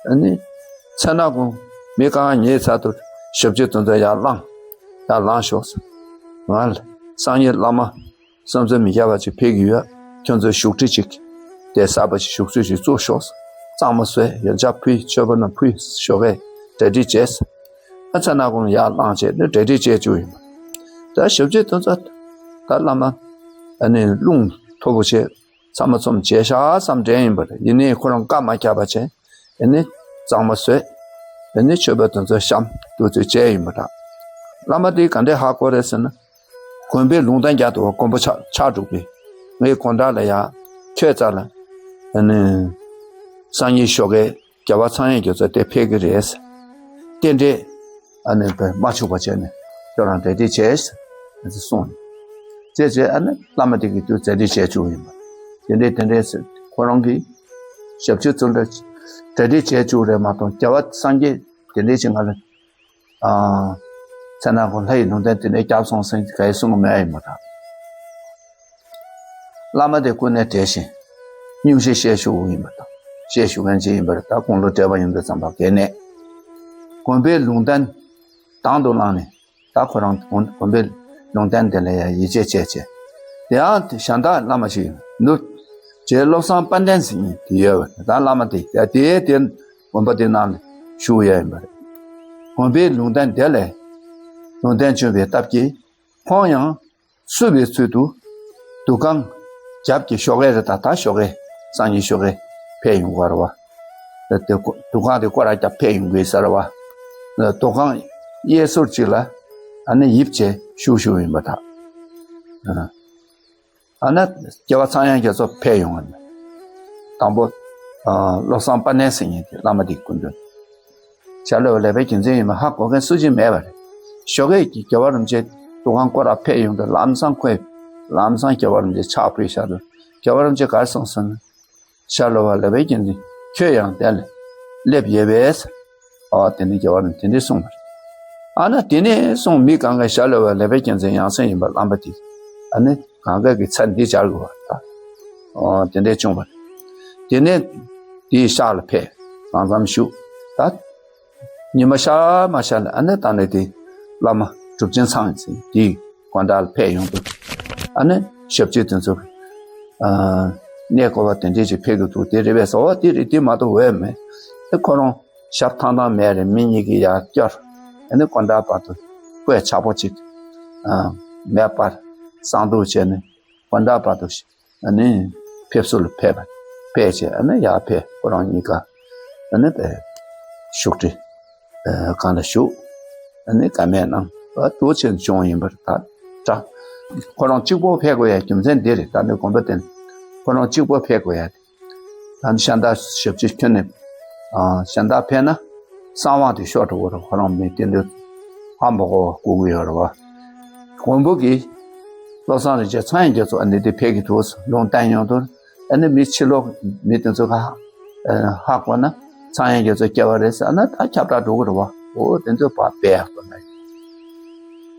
ཨ་ནི། མཚན་ནག་གུང་མི་གང་ཉལ་ཚར་དུས་ཞབས་ཕྱི་དེ་ཚོ་ཡར་ལངས། ཡར་ལངས་ཤོག་ང་ལ་སངས་རྒྱས་བླ་མ། བསམ་ཚུལ་མི་བརྒྱབ་པ་ཅིག་ཕེབས་ཀྱི་ཡོད། ཁྱོད་ཚོས་བཞུགས་ཁྲི་ཅིག་དེ་གསར་པ་ཞིག་བཞུགས་ཚུལ་ཞིག་བཙུགས་ཤོག་གཙང་མ་བཟོས། ཡོན་ཆབ་ཕུལ། མཆོད་པ་རྣམས་ཕུལ། ཞོགས་ཀས་གྲ་སྒྲིག་བྱས། ཨ་མཚན་ནག་གུང་ཡར་ལངས་བྱས་ནས་གྲ་སྒྲིག་བྱས་བཅུག་ཡིན་པ། ད་ཞབས་ཕྱི་དེ་ཚོ་ད་བླ་མ་ཨ་ནི་རླུང་མཐོ་པོ་བྱས་ཚང་མ་ཚོམ་བྱས་ཤག་བསམ་དྲན་ཡིན་པ་རེད། ཡིན་ནའི་ཁོ་རང་བཀའ་མ་བརྒྱབ་པ་བྱས་ཨ་ནི་གཙང་མ་བཟོས། ཨ་ནི་མཆོད་པ་དེ་ཚོ་བཤམས་འདུག་ཚུལ་བྱས་ཡིན་པ་འདྲ། བླ་མ་དེ་ག་འདྲས་ཧ་གོ་རེད་ཟེར་ན། དགོན་པའི་ལུང་བསྟན་རྒྱག་འདུག་བ། དགོན་པ་ཆགས་ཆགས་འགྲོ་གི། ངའི་དགོང་དག་ལ་ཡ། ཁྱོད་རྩ་ལ། ཨ་ནི། སང་ཉིན་ཞོགས་ཀས་རྒྱལ་བ་ཚངས་དབྱངས་རྒྱ་མཚོ་དེ་ཕེབས་ཀྱི་རེད། རྟེན་འབྲེལ། ཨ་ནི་དཔེ་མ་འཆུག་པ་བྱས་ནས་ཁྱོད་རང་གྲ་སྒྲིག་བྱས། ཨ་ཙི་གསུངས་ནས། བྱས་བྱས་ཨ་ནི་བླ་མ་དེ་གི་དུས་གྲ་སྒྲིག་བྱས་བཅུག་ཡིན་པ། དེ་འདྲས་དེ་འདྲས་ཟེར་ཁོ་རང་གིས་ཞབས་ཕྱི་ཚུར་འདྲ་གྲ་སྒྲིག་བྱས་བཅུག་རེད་མ་གཏོགས་རྒྱལ་བ་སངས་རྒྱས་དེ་འདྲས་ཅིག་ང་ལ། ཨ། མཚན་ནག་གུང་ལྷ་ཡི་ལུང་བསྟན་དེ་འདྲའི་བརྒྱབ་སོང་ཟེར་ག་ཡེ་གསུང་གི་མེད་ཡིན་པ་འདྲ། བླ་མ་དེ་སྐུ་ནས་བགྲེས་ཤིང་། སྙུང་གཞི་བཤད་ཞུ་བོ་ཡིན་པ་དང་བཤད་ཞུ་མཁན་ཅིག་ཡིན་པ་རེད། ད་དགུང་ལོ་བགྲེས་པ་ཡིན་པའི་ཙམ་པ་གལ་གནད། དགོན་པའི་ལུང་བསྟན་དང་དུ་བླངས་ནས་ ད་ཁོ་རང་དགོན་དགོན་པའི་ལུང་བསྟན་དེ་ལ་ཡང་ཡིད་ཆེས་བྱས་བྱས། དེ་ཡང་དེ་གཞན་དག་བླ་མ་ཞིག་ཡོད་འདུག་རྗེ་བློ་བཟང་དཔལ་ལྡན་ཟེར་མཁན་དེ་ཡོད་པ་རེད། ད་བླ་མ་དེ་ཡ་དེ་དེ་དགོན་པ་དེ་ནང་ལ་བཞུགས་ཡོད་ཡིན་པ་རེད། དགོན་པའི་ལུང་བསྟན་དེ་ལས་ལུང་བསྟན་བྱུང་བའི་སྟབས་ཀྱིས་ཁོང་ཡང་བསུ་བའི་ཚུལ་དུ་འདུ་ཁང་རྒྱབ་ཀྱི་ཞོགས་ཀས་རེད། ད་ད་ཞོགས་ཀས་སང་ཉིན་ཞོགས་ཀས་ཕེབས་ཡོང་གི་རེད་བ། དེ་འདུ་ཁང་དེ་སྐོར་ར་རྒྱབ་ཕེབས་ཡོང་གི་ཟེར་བ། འདུ་ཁང་གཡས་ཟུར་གཅིག་ལ་ཨ་ནི་ཡིབ་བྱས་བཞུགས་བཞུགས་ཡིན་པ་དང་། ཨ་ནི་སྐྱེ་བ་ཚངས་དབྱངས་རྒྱ་མཚོ་ཕེབས་ཡོང་བ་ནི། དང་པོ། ཨ། བློ་བཟང་དཔལ་ལྡན་ཟེར་མཁན་དེ་བླ་མ་དེའི་སྐུ་མདུན། ཞྭ་ལུ་བ་ལེགས་པའི་རྒྱལ་མཚན་ཡིན་པ་ཧ་གོ་མཁན་སུ་གཅིག་མེད་པ་རེད། ཞོགས་ཀས་ཀྱི་རྒྱལ་བ་རིན་པོ་ཆེ་འདུ་ཁང་སྐོར་ར་ཕེབས་ཡོང་དུས་ལམ་སང་ཁོས་ལམ་སང་རྒྱལ་བ་རིན་པོ་ཆེ་ཕྱག་ཕུལ་བཞག་དུས་རྒྱལ་བ་རིན་པོ་ཆེ་ག་རེ་གསུངས་སོང་ན། ཞྭ་ལུ་བ་ལེགས་པའི་རྒྱལ་མཚན་ཁྱོད་ཡང་དེ་ལ་སླེབས་ཡོད་པས། ཨོ་དེ་ནས་རྒྱལ་བ་རིན་པོ་ཆེ་དེ་འདྲས་གསུངས་པ་རེད། ཨ་ན་དེ་ནས་སོང་མི་གང་ག་ཞྭ་ལུ་བ་ལེགས་པའི་རྒྱལ་མཚན་ཡང་སྲིད་ཡིན་པ་བླངས་པ་དེ། ཨ་ནི་གང་ག་གི་མཚན་འདི་སྦྱར་དགོས་པ་ད། ཨོ་དེ་འདྲས་བྱུང་བ་རེད། དེ་ནས་དེའི་ཤག་ལ་ཕེབས་གང་འཚམ་བཞུགས་ད། ཉི་མ་ཤར་མ་ཤར་ལ་ཨ་ནི་ད་ནི་དེ་བླ་མ་གྲུབ་ཆེན་ཚང་ཡིན་ཟེར་དེའི་དགོན་བདག་ལ་ཕེབས་ཡོང་དུས། ཨ་ནི་ཞབས་ཕྱི་དེ་ཚོ་གནས་སྐོར་བ་དེ་འདྲས་ཅིག་ཕེབས་ཀྱི་འདུག་དེ་རེད་པས་ཟེར་བ་དེ་རེད། དེ་མ་གཏོགས་འོས་མེད་དེ་ཁོ་རང་། ཞབས་ཐང་ཐང་མེད་རེད། མི་གཉིས་ཀྱིས་ཡར་སྐྱོར། ཨ་ནི་དགོན་བདག་བར་དུ་བཀོད་ཆག་པོ་ཅིག་ཨ། མེད་པར་གསང་འདུག་བྱས་ནས་དགོན་བདག་བར་དུ་ཨ་ནི་ཕེབས་བསུ་ལ་ཕེབས་པ་ཕེབས་བྱས་ཨ་ནི་ཡར་ཕེབས་ཁོ་རང་གཉིས་ཀ་ཨ་ནི་བཞུགས་ཁྲི་ཨ་སྒང་ལ་བཞུགས། ཨ་ནི་བཀའ་མོལ་གནང་བ་འདུག་བྱས་བྱུང་ཡིན་པར་ད་དྲ། ཁོ་རང་གཅིག་པོ་ཕེབས་དགོས་ཡ་རྒྱུ་མཚན་འདི་རེད། ད་ནི་དགོན་པ་དེ་ཁོ་རང་གཅིག་པོ་ཕེབས་དགོས་ཡ་དེ། ད་ནི་ཤ་མདའ་ཞབས་ཕྱི་ཁྱོན་ནས་ཨ། ཤ་མདའ་ཕེབས་ན་གསང་བ་དེ་ཤོར་འགྲོ་གི་རེད། ཁོ་རང་མི་དེ་འདྲ་ཧམ་པ་གོ་བ་སྒུག་གི་ཡོད་རེད་བ། མགོན་པོ་གིས་བློ་བཟང་རིན་ཆེན་ཚངས་དབྱངས་རྒྱ་མཚོ་ཨ་ནི་དེ་ཕེབས་ཀྱི་འདུག་ལུང་བསྟན་ཡོང་དུས་ཨ་ནི་མི་ཕྱི་ལོགས་མི་དེ་ཚོ་ག་ཧ་གོ་ན་ཚངས་དབྱངས་རྒྱ་མཚོ་སྐྱེ་བ་རེད་ཟེར་ན་ད་ཁྱབ་བསྒྲགས་འགྲོ་གི་རེད་བ། འོ་དེ་ཚོ་ཕར་སྦས་ཡག་པ་ན་ཡིན།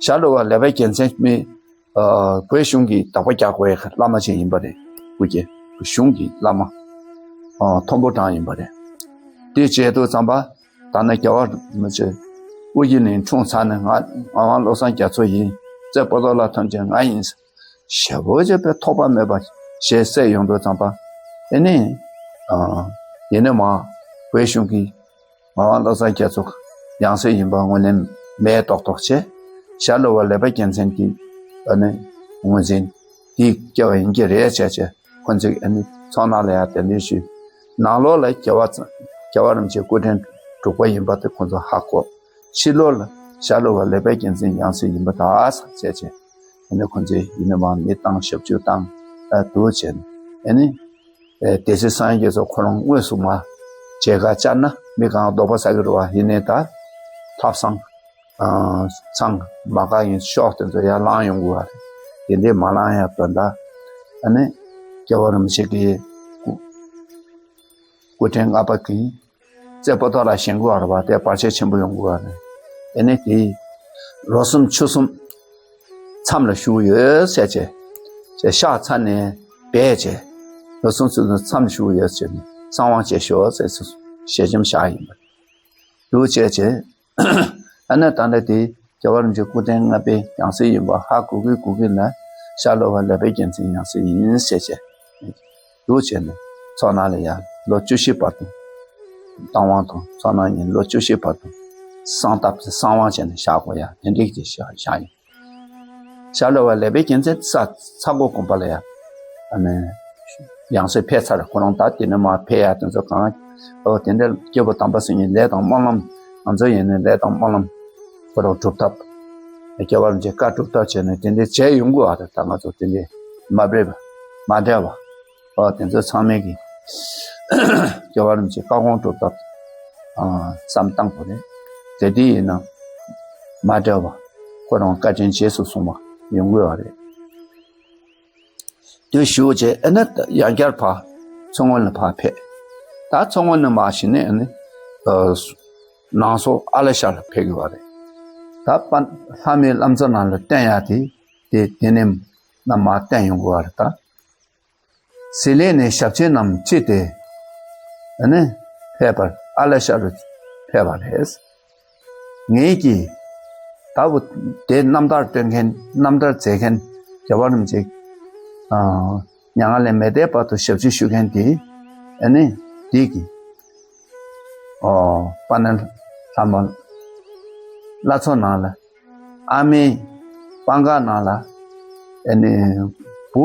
ཞྭ་ལུ་བ་ལེགས་པའི་རྒྱལ་མཚན་མི། ཨ། བོད་གཞུང་གི་བདག་པོ་རྒྱག་དགོས་ཡག་བླ་མ་ཅིག་ཡིན་པ་རེད། སྐུ་སྐྱེ་བོད་གཞུང་གི་བླ་མ། ཨ། མཐོན་པོ་གྲངས་ཡིན་པ་རེད། དེ་བྱས་དུས་ཙམ་པ། ད་ནི་རྒྱལ་བ་རིན་པོ་ཆེ་ཨོ་རྒྱན་གླིང་འཁྲུངས་ཚར་ནས་ང་ངག་དབང་བློ་བཟང་རྒྱ་མཚོ་ཡིན། རྩེ་པོ་ཏོ་ལ་ཐོན་རྗེས་ང་ཡིན། ཞེ་པོ་ཅིག་པའི་ཐོགས་པ་མེད་པ་ཞེས་སད་ཡོང་དུས་ཙམ་པ། ཨེ་ནི། ཨ། ཡིན་ནའི་མ། བོད་གཞུང་གི་ངག་དབང་བློ་བཟང་རྒྱ་མཚོ་ཡང་སྲིད་ཡིན་པ་ངོས་ལེན་མེད་མདོག་མདོག་བྱས། ཞྭ་ལུ་བ་ལེགས་པའི་རྒྱལ་མཚན་གྱི་ཨ་ནི་ངོས་འཛིན་འདི་སྐྱེ་བ་ཡིན་གྱི་རེད་བྱས་བྱས་ཁོ་ཚོས་ཨ་ནི་ཚོགས་ནང་ལ་ཡང་གདན་འདྲེན་ཞུས། ནང་ལོགས་ལ་རྒྱལ་བ་རྒྱལ་བ་རིན་པོ་ཆེ་སྐུ་ཕྲེང་དྲུག་པ་ཡིན་པ་དེ་ཁོ་ཚོ་ཧ་གོ། ཕྱི་ལོགས་ལ་ཞྭ་ལུ་བ་ལེགས་པའི་རྒྱལ་མཚན་ཡང་སྲིད་ཡིན་པ་དག་བྱས་བྱས། ཨ་ནི་ཁོ་ཚོས་ཡིན་ནའི་མ་མི་བཏང་ཞབས་ཕྱི་བཏང་ཨ་འདུག་བྱས་ནས་ཨ་ནི། ཨེ། སྡེ་སྲིད་སངས་རྒྱས་ཚོ་ཁོ་རང་དངོས་སུ་མ་མཇལ་ཁ་བཅར་ན་མི་གང་ལྡོག་པ་ཟ་གི་རེད་བ། ཡིན་ནའི་ད་ལྷ་བསང་ཨ་བསང་མ་ག་ཡིན་ཤོག་དེ་ཚོ་ཡར་ལངས་ཡོང་དགོས་བ་རེད། དེ་འདྲས་མ་ལངས་ཡ་དོན་དག་ཨ་ནི་རྒྱལ་བ་རིན་པོ་ཆེ་གི་སྐུ་སྐུ་ཕྲེང་ལྔ་པ་གི་རྩེ་པོ་ཏོ་ལ་བཞེངས་དགོས་བ་རེད་བ། དེ་བར་ཆད་ཆེན་པོ་ཡོང་དགོས་བ་རེད། ཨ་ནི་དེ་ལོ་གསུམ་ཕྱོགས་གསུམ་མཚམས་ལ་བཞུགས་ཡོད་ཟེར་བྱས། ཞག་ཚར་ནས་སྦས་བྱས། ལོ་གསུམ་ཚུན་མཚམས་བཞུགས་ཡོད་ཟེར་ནས་གསང་དབང་བྱས་ཤོག་ཟེར་ཟེར་ཞལ་ཆེམས་བཞག་ཡིན་པ་འདུག་བྱས་བྱས། ཨ་ནི་ད་ལྟ་དེ་རྒྱལ་བ་རིན་པོ་ཆེ་སྐུ་ཕྲེང་ལྔ་པའི་ཡང་སྲིད་ཡིན་པ་ཧ་གོ་གི་གོ་གི་ན་ཞྭ་ལུ་བ་ལེགས་པའི་རྒྱལ་མཚན་ཡང་སྲིད་ཡིན་ཟེར་བྱས། འདུག་བྱས་ནས་ཚོགས་ནང་ལ་ཡང་ལོ་བཅུ་བཞི་བར་དུ་བཏང་དབང་དང་ཚོགས་ནང་ཉིན་ལོ་བཅུ་བཞི་བར་དུ་གསང་བཏབ་ཚེ་གསང་དབང་བྱས་ནས་བཞག་དགོས་ཡ་དེ་འགྲིག་ཅེས་བཞག་བཞག་ཡིན། ཞྭ་ལུ་བ་ལེགས་པའི་རྒྱལ་མཚན་ས་ཚ་གོ་དགོན་པ་ལ་ཡ། ཨ་ནི། ཡང་སྲིད་ཕེབས་ཚར་ཁོ་རང་ད་དེ་ནས་མ་ཕེབས་ཡ་དེ་ཚོ་གང་། ཨོ་དེ་འདྲ་སྐྱེས་བུ་དམ་པ་སེམས་ཉིད་ལས་དང་སྨོན་ལམ་ང་ཚོ་ཡིན་ནའི་ལས་དང་སྨོན་ལམ་ཁོ་རང་སྒྲུབ་ཐབས། རྒྱལ་བ་རིན་པོ་ཆེ་བཀའ་སྒྲུབ་ཐབས་བྱས་ནས་དེ་འདྲའི་བྱས་ཡོང་དགོས་བ་རེད། ད་ང་ཚོ་དེ་འདྲའི་མ་འབྲེལ་བ་མ་འབྲེལ་བ། ཨོ་དེ་ཚོ་ཚང་མས་ཀྱི་རྒྱལ་བ་རིན་པོ་ཆེ་བཀའ་དགོངས་སྒྲུབ་ཐབས་ཨ་བསམ་བཏང་དགོས་རེད། དེ་དུས་ཡིན་ན་མ་འབྲེལ་བ་ཁོ་རང་བཀའ་དྲིན་རྗེས་སུ་བཟུང་བ་ཡོང་དགོས་བ་རེད། དེ་ཞུ་བྱས་ཨ་ནི་ཡང་བསྐྱར་ཕར་མཚོ་སྔོན་ལ་ཕར་ཕེབས། ད་མཚོ་སྔོན་ནས་མར་གཞི་ནས་ཨ་ནི་ཨ་ནང་སོ་ཨ་ལ་ཤ་ལ་ཕེབས་དགོས་བ་རེད། ད་པ་ལྷ་མོའི་བླ་མཚོ་ནང་ལ་བསྟན་ཡག་དེ་དེ་དེ་ནས་ན་མར་བསྟན་ཡོང་དགོས་བ་རེད་ད། ཟི་ལིང་ནས་ཞབས་ཆེན་རྣམས་ཅི་སྟེ། ཨ་ནི་ཕེབས་པར་ཨ་ལ་ཤ་རུ་ཕེབས་པ་རེད། ངེད་ཀྱིས་ ད་བུ་དེ་རྣམ་ཐར་སྟོན་མཁན། རྣམ་ཐར་མཛད་མཁན་རྒྱལ་བ་རིན་པོ་ཆེ། ཨ། མྱ་ངན་ལས་མི་འདའི་བར་དུ་ཞབས་ཕྱི་ཞུ་མཁན་དེ། ཨ་ནི་དེ་གི། ཨོ། དཔལ་ལྡན་ལྷ་མོ་བླ་མཚོ་ནང་ལ། ཨ་མའི་སྤང་ཁ་ནང་ལ། ཨ་ནི་བུ་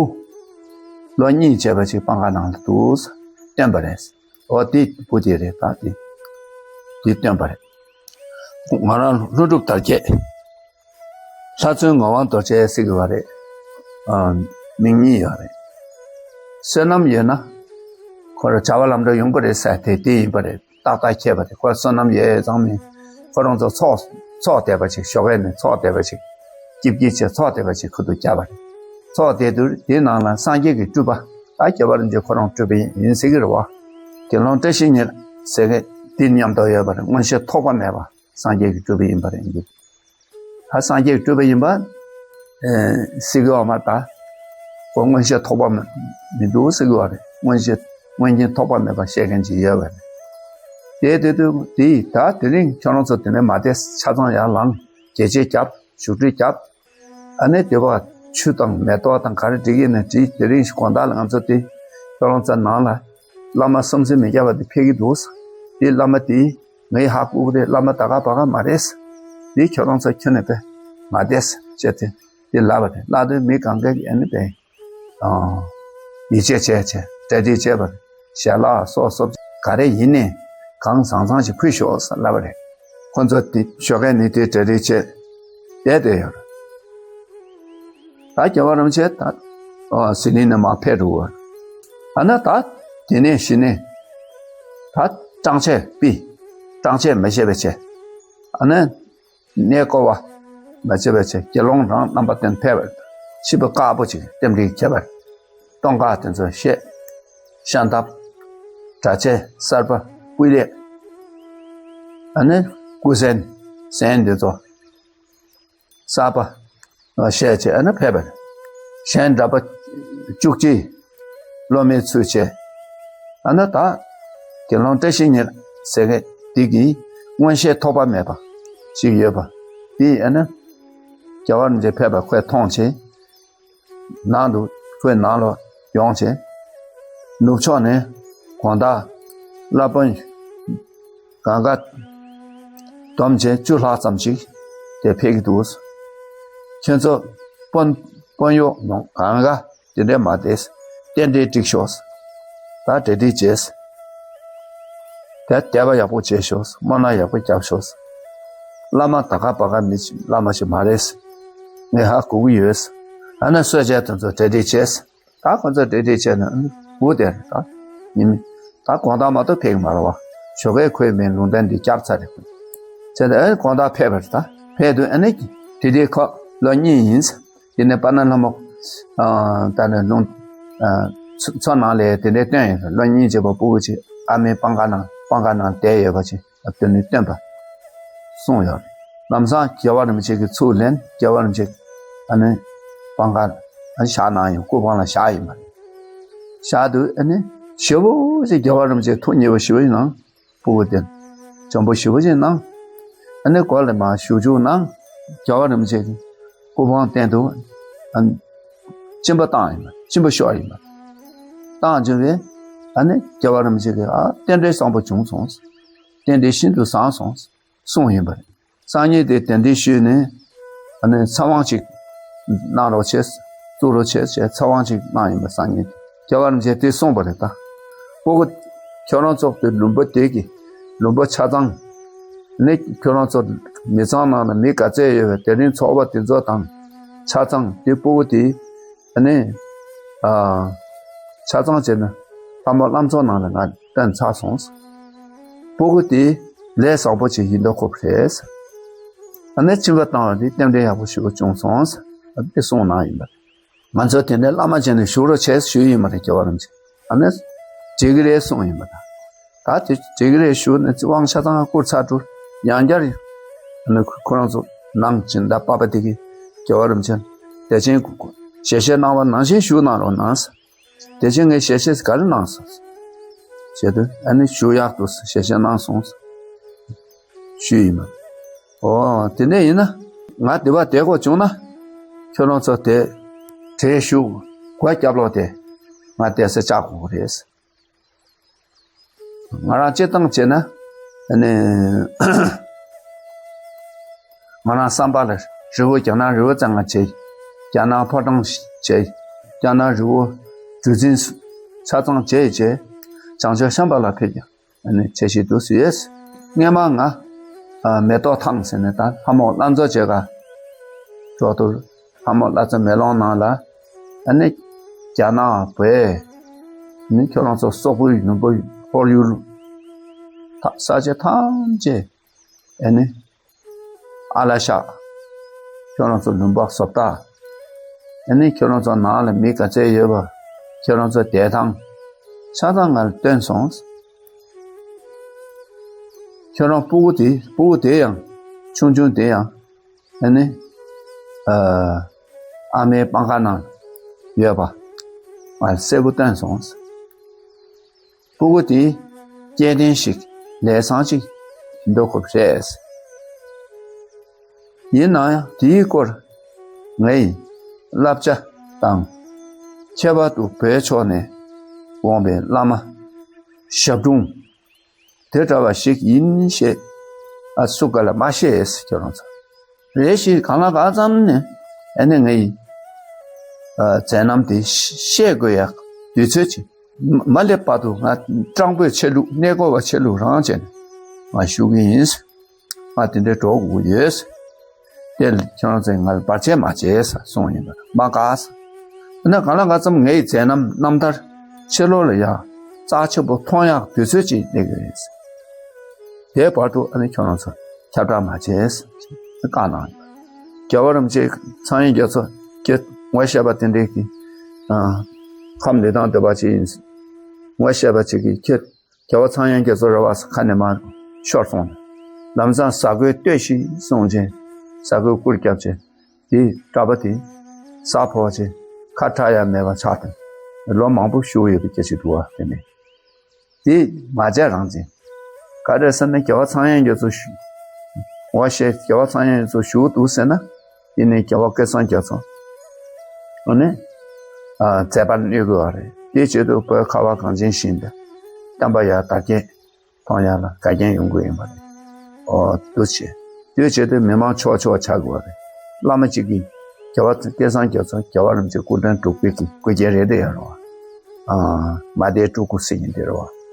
ལོ་གཉིས་བྱས་པ་ཅིག་སྤང་ཁ་ནང་ལ་འདུག་སྟོན་པ་རེད། ཨོ། དེ་བུ་དེ་རེད། ད་དེ་དེ་སྟོན་པ་རེད། ང་རང་ལྷུན་གྲུབ་དར་རྒྱས། ལྷ་བཙུན་ངག་དབང་རྡོ་རྗེ་ཟེར་གྱི་བ་རེད། ཨ། མིང་གཉིས་ཡོད་རེད། བསོད་ནམས་ཡོད་ན་ཁོ་རང་བྱ་བ་ལམ་འགྲོ་ཡོང་གི་རེད་ཟེར། དེ་དེ་ཡིན་པ་རེད། ཏག་ཏག་ཁྱད་པར་དེ། ཁོ་བསོད་ནམས་ཡོད་ཙང་མིན། ཁོ་རང་ཚོ་ཚོགས་ཚོགས་བསྡད་པ་ཅིག་ཞོགས་ཀས་ནས་ཚོགས་བསྡད་པ་ཅིག་སྐྱིད་སྐྱིད་བྱས་ཚོགས་བསྡད་པ་ཅིག་ཁུ་ཐུག་བརྒྱབ་པ་རེད། ཚོགས་བསྡད་དུས་དེའི་ནང་ལ་སངས་རྒྱས་ཀྱི་སྤྲུལ་པ། ད་རྒྱལ་བ་རིན་པོ་ཆེ་ཁོ་རང་སྤྲུལ་པ་ཡིན་ཟེར་གྱི་རེད་བ། དགེ་སློང་བཀྲ་ཤིས་ཉིད་ཟེར་མཁན་དེ་མཉམ་དུ་ཡོད་པ་རེད། མངོན་ཤེས་ཐོགས་པ་མེད་པ་སངས་རྒྱས་ཀྱི་སྤྲུལ་པ་ཡིན་པ་རེད། ད་སངས་རྒྱས་ཀྱི་སྤྲུལ་པ་ཡིན་པ། ཨེ། ཟེར་གྱི་བ་མ་རེད། ད་ཁོ་མངོན་ཤེས་ཐོགས་པ་མི་མི་འདུག་ཟེར་གྱི་བ་རེད། མངོན་ཤེས་མངོན་རྟོགས་ཐོགས་པ་མེད་པ་བཤད་མཁན་ཅིག་ཡོད་པ་རེད། དེ་དེ་དུས་དེ་ད་དེ་རིང་ཁྱོད་རང་ཚོ་དེ་ནས་མ་བསྡད། ཆ་ཚང་ཡར་ལངས། རྒྱས་བཤད་རྒྱབ། བཞུགས་ཁྲིད་རྒྱབ། ཨ་ནི་དེ་བ་ཆུ་དང་མེ་ཏོག་དང་ག་རེ་སྒྲིག་ཡིན་ན་སྒྲིག། དེ་རིང་དགོང་དག་ལ་ང་ཚོ་དེ་ཁྱོད་རང་ཚོ་ནང་ལ་བླ་མ་བསམ་ཚུལ་མི་རྒྱག་པ་དེ་ཕེབས་ཀྱི་འདུག་དེ་བླ་མ་དེ་ངའི་ཧ་གོ་གི་རེད། བླ་མ་ད་ག་པ་ག་མ་རེད། དེ་ཁྱོད་རང་ཚོ་ཁྱོན་ནས་པས་མ་བསྡད་ཟེར་བྱས་ཏེ་དེ་ལབ་པ་རེད། ལབ་དུས་མི་གང་གས་ཨ་ནི་པས། ཨ། ཡིད་ཆེས་བྱས་བྱས་གྲ་སྒྲིག་བྱས་པ་རེད། ཞལ་ལག་སོགས་སོགས་ག་རེ་ཡིན་ནའི་གང་བཟང་བཟང་ཞིག་ཕུལ་ཤོག་ཟེར་ལབ་པ་རེད། ཁོ་ཚོ་དེ་ཞོགས་ཀས་ནས་དེ་གྲ་སྒྲིག་བྱས་བསྡད་བསྡད་ཡོད་རེད། ད་རྒྱལ་བ་རིན་པོ་ཆེ་ད། ཨོ། ཟི་ལིང་ནས་མར་ཕེབས་འགྲོ་བ། ཨ་ནི་ད་དེ་ནས་གཞི་ནས་ད་སྤྲང་ཆས་ཕུད། སྤྲང་ཆས་མི་བྱེད་པ་བྱས། ཨ་ནི་གནས་སྐོར་བ་མ་བྱེད་པ་བྱས། དགེ་སློང་རང་རྣམ་པ་བསྟན་ཕེབས་པ་རེད། ཕྱི་པོ་དཀར་པོ་ཅིག་རྟེན་འབྲེལ་བྱས་པ་རེད། གཏོང་ཁ་དེ་ཚོ་བཤད། ཤམ་ཐབས། གྲྭ་ཆས་གསར་པ་སྤུས་ལེགས། ཨ་ནི་སྐུ་གཟན་གཟན་འདི་ཚོ་གསར་པ་བཤད་བྱས། ཨ་ནི་ཕེབས་པ་རེད། གཞན་འདྲ་པོ་བཅུ་གཅིག་སློབ་མའི་ཚུལ་བྱས། ཨ་ནི་ད་དགེ་སློང་བཀྲ་ཤིས་ཉེར་ཟེར་མཁན་འདི་གིས་མངོན་ཤེས་ཐོགས་པ་མེད་པ་ཞིག་ཡོད་པ་འདི། ཨ་ནི་རྒྱལ་བ་རིན་པོ་ཆེ་ཕེབས་པ་ཁོས་མཐོང་བྱས། ནང་དུ་ཁོའི་ནང་ལ་ཡོང་བྱས། ནུབ་ཕྱོགས་ནས་དགོང་དག་བླ་དཔོན་གང་ག་བསྡོམས་བྱས་བཅུ་ལྷག་ཙམ་ཞིག་དེ་ཕེབས་ཀྱི་འདུག་ཁྱེད་ཚོ་དཔོན་དཔོན་གཡོག་མང་གང་ག་དེ་འདྲས་མ་བསྡད། རྟེན་འབྲེལ་བསྒྲིགས་ཤོག་ད་གྲ་སྒྲིག་བྱས། དེ་དད་པ་ཡག་པོ་བྱས་ཤོག་སྨོན་ལམ་ཡག་པོ་བརྒྱབ་ཤོག་བླ་མ་ད་ག་པ་ག་མི་བླ་མ་ཞིག་མ་རེད། ངས་ཧ་གོ་གི་ཡོད། ཨ་ནི་གསོལ་ཇ་དེ་ཚོ་གྲ་སྒྲིག་བྱས། ད་ཁོ་ཚོ་གྲ་སྒྲིག་བྱས་ནས་སྒུག་བསྡད་རེད། ད་ཉི་མ་ད་དགོང་དག་མ་གཏོགས་ཕེབས་ཀྱི་མ་རེད་བ། ཞོགས་ཀས་ཁོས་མིན་ལུང་བསྟན་འདི་བསྐྱར་ཚར་རེད། བྱས་ནས་ཨེ་དགོང་དག་ཕེབས་པ་རེད། ད་ཕེབས་དུས་ཨ་ནི་དེ་དུས་ཁོ་ལོ་གཉིས་ཡིན། དེ་ནས་པ་ན་ལྷ་མོ། ཨ། ད་ནི་ལུང་། ཨ། མཚོ་མཚོ་ནང་ལ་དེ་འདྲའི་སྟོན་ཡོད། ལོ་གཉིས་བྱས་པ་སྤུ་གུ་ཅིག་ཨ་མའི་སྤང་ཁ་ནང་སྤང་ཁ་ནང་བསྡད་ཡོད་པ་ཅིག་ཨ་དེ་ནས་སྟོན་པ་གསུངས་ཡོད་རེད། ལམ་སང་རྒྱལ་བ་རིན་པོ་ཆེ་གིས་ཚུར་ལེན། རྒྱལ་བ་རིན་པོ་ཆེ་ཨ་ནི་སྤང་ཁ་ཨ་ནི་བཞག་གནང་ཡོད། སྐུ་པང་ལ་བཞག་ཡིན་པ་རེད། བཞག་དུས་ཨ་ནི་ཞེ་པོ་ཅིག་རྒྱལ་བ་རིན་པོ་ཆེ་ཐུགས་མཉེས་པོ་ཞེ་པོ་ཡིན་ནང་། སྤུ་གུ་དེ་འཇོན་པོ་ཞེ་པོ་ཅིག་གནང་། ཨ་ནི་སྒོ་ལ་མར་ཞུགས་འཇུག་གནང་། རྒྱལ་བ་རིན་པོ་ཆེ་གི་སྐུ་པང་སྟེང་དུ་ཨ་ནི་གཅིན་པ་བཏང་ཡིན་པ། གཅིན་པ་ཤོར་ཡིན་པ། བཏང་བྱུང་བས་ཨ་ནི་རྒྱལ་བ་རིན་པོ་ཆེ་གི་ཨ་རྟེན་འབྲེལ་བཟང་པོ་བྱུང་སོང་། རྟེན་འབྲེལ་ཤིན་ཏུ་བཟང་སོང་གསུངས་ཡིན་པ་རེད། སང་ཉིན་དེ་གདན་འདྲེན་ཞུས་ནས་ཨ་ནི་ཚེ་དབང་ཅིག་གནང་རོགས་བྱས། བཙུགས་རོགས་བྱས་ཞེས་ཚེ་དབང་ཅིག་གནང་ཡིན་པ། སང་ཉིན་དེ་རྒྱལ་བ་རིན་པོ་ཆེས་དེ་གསུངས་པ་རེད། ད་སྤུ་གུ་ཁྱོད་རང་ཚོ་དེ་ལུང་པ་དེ་གི་ལུང་པ་ཆ་ཚང་ནི་ཁྱོད་རང་ཚོ་མི་ཚང་ནང་ལ་མི་ག་ཚད་ཡོད་པའི་དེ་རིང་ཚོགས་པ་དེ་ཚོ་དང་ཆ་ཚང་དེ་སྤུ་གུ་དེ་ཨ་ནི་ཨ་ཆ་ཚང་བྱས་ན་ལྷ་མོ་བླ་མཚོ་ནང་ལ་ང་བཏོན་ཚར་སོང་། སྤུ་གུ་དེ་ལས་བཟང་པོ་ཅིག་ཡིན་མདོག་ཁ་པོ་རེད། ཨ་ནི་གཅིན་པ་བཏང་བ་དེ་རྟེན་འབྲེལ་ཡག་པོ་ཞེ་པོ་བྱུང་སོང་། ཨ་དེ་གསུངས་གནང་ཡིན་པ་རེད། ང་ཚོ་དེ་ནས་བླ་མ་བྱས་ནས་བཞུགས་རོགས་བྱས་ཞུས་ཡིན་པ་རེད། རྒྱལ་བ་རིན་པོ་ཆེ་ཨ་ནི་འགྲིག་གི་རེད་གསུངས་ཡིན་པ་རེད། ད་དེ་འགྲིག་གི་རེད་ཞུས་ནས་དབང་ཆ་ཚང་བསྐུར་ཚར་འགྲོ། ཡང་བསྐྱར་ཨ་ནི་ཁོ་རང་ཚོ་ནང་སྦྱིན་བདག་པ་པ་དེ་གིས་རྒྱལ་བ་རིན་པོ་ཆེ་དེ་བཞིན་ཞལ་བཞེས་གནང་བ་ནང་བཞིན་བཞུགས་གནང་རོགས་གནང་། དེ་བཞིན་ངས་ཞལ་བཞེས་ག་རེ་གནང་སོང་། ཞེས་དུས་ཨ་ནི་ཞུ་ཡག་ཏུ་ཞལ་བཞེས་གནང་སོང་། ཞུས་ཡིན་མ། ཨོ་དེ་འདྲ་ཡིན་ན་ ང་འདི་བ་བསྡད་དགོས་བྱུང་ན། ཁྱོད་རང་ཚོ་དེ་གྲལ་ཞུགས་སྒོ་རྒྱབ་ལོག་དེ་ང་བསྡད་ས་བཅག་དགོས་རེད། ང་རང་སྤྱིར་བཏང་བྱས་ན་ཨ་ནི་ང་རང་བསམ་པ་ལ་རི་བོ་རྒྱ་ནག་རི་བོ་རྩེ་ལྔ་བྱས། རྒྱ་ནག་ཕོ་བྲང་བྱས། རྒྱ་ནག་རི་བོ་གྲུ་གཟིངས་ཆ་ཚང་བྱས་བྱས། བྱང་ཕྱོགས་ཤམ་བྷ་ལ་ཕེབས་ཀྱང་ཨ་ནི་བྱས་ཤིག་འདུག་ཟེར་ཡས། སྔས་མ་ང་ཨ་མེ་ཏོག་ཐང་ཟེར་ནས་ད་ལྷ་མོ་བླ་མཚོ་བྱེད་ག་འགྲོ་དུས། ལྷ་མོ་བླ་མཚོ་མེ་ལོང་ནང་ལ་ཨ་ནི་རྒྱ་ནག་བོད་ནི་ཁྱོད་རང་ཚོ་སོག་པོའི་ལུང་པ་ཁོར་ཡུག་ཐ་ས་ཆ་ཐམས་ཅད་ཨ་ནི་ཨ་ལ་ཤག་ཁྱོད་རང་ཚོ་ལུང་པ་བཟོ་ལྟ། ཨ་ནི་ཁྱོད་རང་ཚོ་ནང་ལ་མི་ག་ཚད་ཡོད་པ། ཁྱོད་རང་ཚོ་བསྡད་སྟངས་ཆ་ཚང་ང་ལ་སྟོན་སོང་། ཁྱོད་རང་སྤུ་གུ་དེ་སྤུ་གུ་དེ་ཡང་ཆུང་ཆུང་དེ་ཡང་ཨ་ནི་ཨ་ཨ་མའི་པང་ཁ་ནང་ཡོད་པ་ང་ལ་གསལ་པོ་སྟོན་སོང་། སྤུ་གུ་དེ་སྐྱེ་ལྡན་ཞིག་ལས་བཟང་ཅིག་འདོད་དགོས་རེད། ཡིན་ན་ཡང་དེའི་སྐོར་ངའི་བསླབ་བྱ་དང་། ཁྱད་པར་དུ་བོད་ཕྱོགས་ནས་འོངས་པའི་བླ་མ་ཞབས་དྲུང་དེ་འདྲ་བ་ཞིག་ཡིན་ཞེས་ཨ་སུ་ག་ལ་མ་བཤད། ཁྱོད་རང་ཚོ་རེ་ཞིག་གང་ལ་གང་འཚམ་ནས་ཨ་ནི་ངའི་ཨ་མཛད་རྣམ་དེ་བཤད་དགོས་ཡག་དུས་ཚོད་ཅིག་མ་སླེབས་བར་དུ་ང་སྤྲང་པོའི་ཆ་ལུགས་གནས་སྐོར་བ་ཆ་ལུགས་རང་བྱས་ནས་ང་ཞུ་གི་ཡིན། ང་དེ་འདྲའི་འགྲོ་དགོས་ཡོད། དེ་ལ་ཁྱོད་རང་ཚོས་ང་ལ་བར་ཆད་མ་བྱེད་ཟེར་གསུངས་ཡིན་པ་མ་དགའ་ཟེར། ཡིན་ན་གང་ལ་གང་འཚམ་ངའི་མཛད་རྣམ་རྣམ་ཐར་ཕྱི་ལོགས་ལ་ཡང་རྩ་ཆེན་པོ་མཐོང་ཡག་དུས་ཚོད་ཅིག་སླེབས་ཀྱི་རེད་ཟེར། དེའི་བར་དུ་ཨ་ནི་ཁྱོད་རང་ཚོ་ཁྱབ་བསྒྲགས་མ་བྱེད་ཟེར་བཀའ་གནང་ཡོད། རྒྱལ་བ་རིན་པོ་ཆེ་ཚངས་དབྱངས་རྒྱ་མཚོ་ཁྱེད་ངོ་ཤེས་པ་དེ་འདྲས་ཀྱི་ཨ་ཁམས་ལི་ཐང་སྡོད་པ་ཅིག་ཡིན། ངོ་ཤེས་པ་ཅིག་གིས་ཁྱེད་རྒྱལ་བ་ཚངས་དབྱངས་རྒྱ་མཚོ་རེད་བ་ཟེར་ཁ་ནས་མར་ཤོར་སོང་། ལམ་སང་ཟ་གོས་སྟོད་ཞིག་བཟུང་བྱས་ཟ་གོས་སྐུར་བརྒྱབ་བྱས། དེ་གྲྭ་པ་དེ་ས་ཕོ་བ་ཅིག་ཁ་ཁྲ་ཡ་མེད་པ་ཆགས་དང་། ལོ་མང་པོ་བཞུགས་ཡོད་པའི་སྐད་ཆ་འདུག་བ། དེ་ནས་དེ་མ་བྱས་རང་བྱས། ག་རེ་ཟེར་ན་རྒྱལ་བ་ཚངས་དབྱངས་རྒྱ་མཚོ་བཞུགས། འོ་ཞེས་རྒྱལ་བ་ཚངས་དབྱངས་རྒྱ་མཚོ་བཞུགས་འདུག་ཟེར་ན། དེ་ནས་རྒྱལ་བ་སྐལ་བཟང་རྒྱ་མཚོ། འོ་ནས་ཨ་མཛད་པར་གནས་དགོས་བ་རེད། དེ་བྱེད་དུས་བོད་ཁ་བ་གངས་ཅན་ཞིང་དུ་བསྟན་པ་ཡར་དར་རྒྱས་གཏོང་ཡག་ལ་འགལ་རྐྱེན་ཡོང་གི་ཡིན་པ་རེད། ཨོ་འདུག་བྱས། དེ་བྱེད་དུས་མི་མང་ཕྱོགས་ཕྱོགས་ཆགས་དགོས་བ་རེད། བླ་མ་གཅིག་གིས་རྒྱལ་བ་སྐལ་བཟང་རྒྱ་མཚོ་རྒྱལ་བ་རིན་པོ་ཆེ་སྐུ་ཕྲེང་དྲུག་པའི་གི་སྐུ་སྐྱེ་རེད་དེ་ཡོད་རེད་བ། ཨ་མ་དེ་སྤྲུལ་སྐུ་ཟེར་མཁན་དེ་རེད་བ།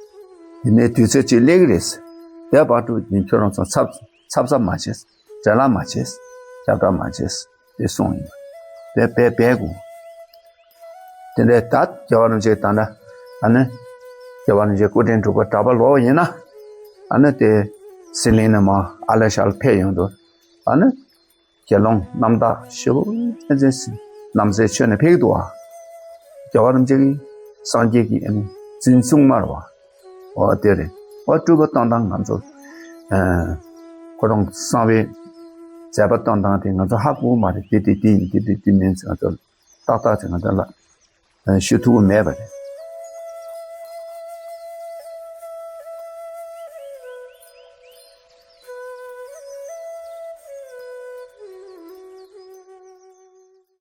དེ་ནས་དུས་ཚོད་ཅིག་སླེབས་ཀྱི་རེད། དེ་བར་དུ་ཡིན་ཁྱོད་རང་ཚོ་འཚབ་འཚབ་འཚབ་མ་བྱེད། བྲེལ་བ་མ་བྱེད། ཁྱབ་བསྒྲགས་མ་བྱེད། དེ་གསུངས་ཡིན། དེ་བས་བས་དགོས། དེ་འདྲའི་ད་རྒྱལ་བ་རིན་པོ་ཆེ་ད་ལྟ་ཨ་ནི་རྒྱལ་བ་རིན་པོ་ཆེ་སྐུ་ཕྲེང་དྲུག་པ་གྲྭ་པ་ལོག་ཡིན་ན། ཨ་ནི་དེ་ཟི་ལིང་ནས་མར་ཨ་ལ་ཤར་ལ་ཕེབས་ཡོང་དུས་ཨ་ནི་དགེ་སློང་རྣམ་དག་ཞེ་པོ་ཅན་ཅན་ཟིན་རྣམ་སྲས་མཆོད་ནས་ཕེབས་ཀྱི་འདུག་བ། རྒྱལ་བ་རིན་པོ་ཆེ་གིས་སངས་རྒྱས་ཀྱི་ཨ་ནི་འཛིན་བཟུང་མར་བ། འོ་དེ་རེད། འོ་སྤྲུལ་པ་སྟོན་སྟངས་ང་ཚོ་ཨ་ཁོ་རང་གསང་བའི་མཛད་པ་སྟོན་སྟངས་དེ་ང་ཚོ་ཧ་གོ་མ་རེད། དེ་དེ་དེ་ཡིན་དེ་དེ་དེ་མིན་ཟེར་ང་ཚོ་ཏག་ཏག་ཅིག་ང་ཚོ་ལ་ཨ་ཞུ་ཐུབ་ཀྱི་མེད་པ་རེད།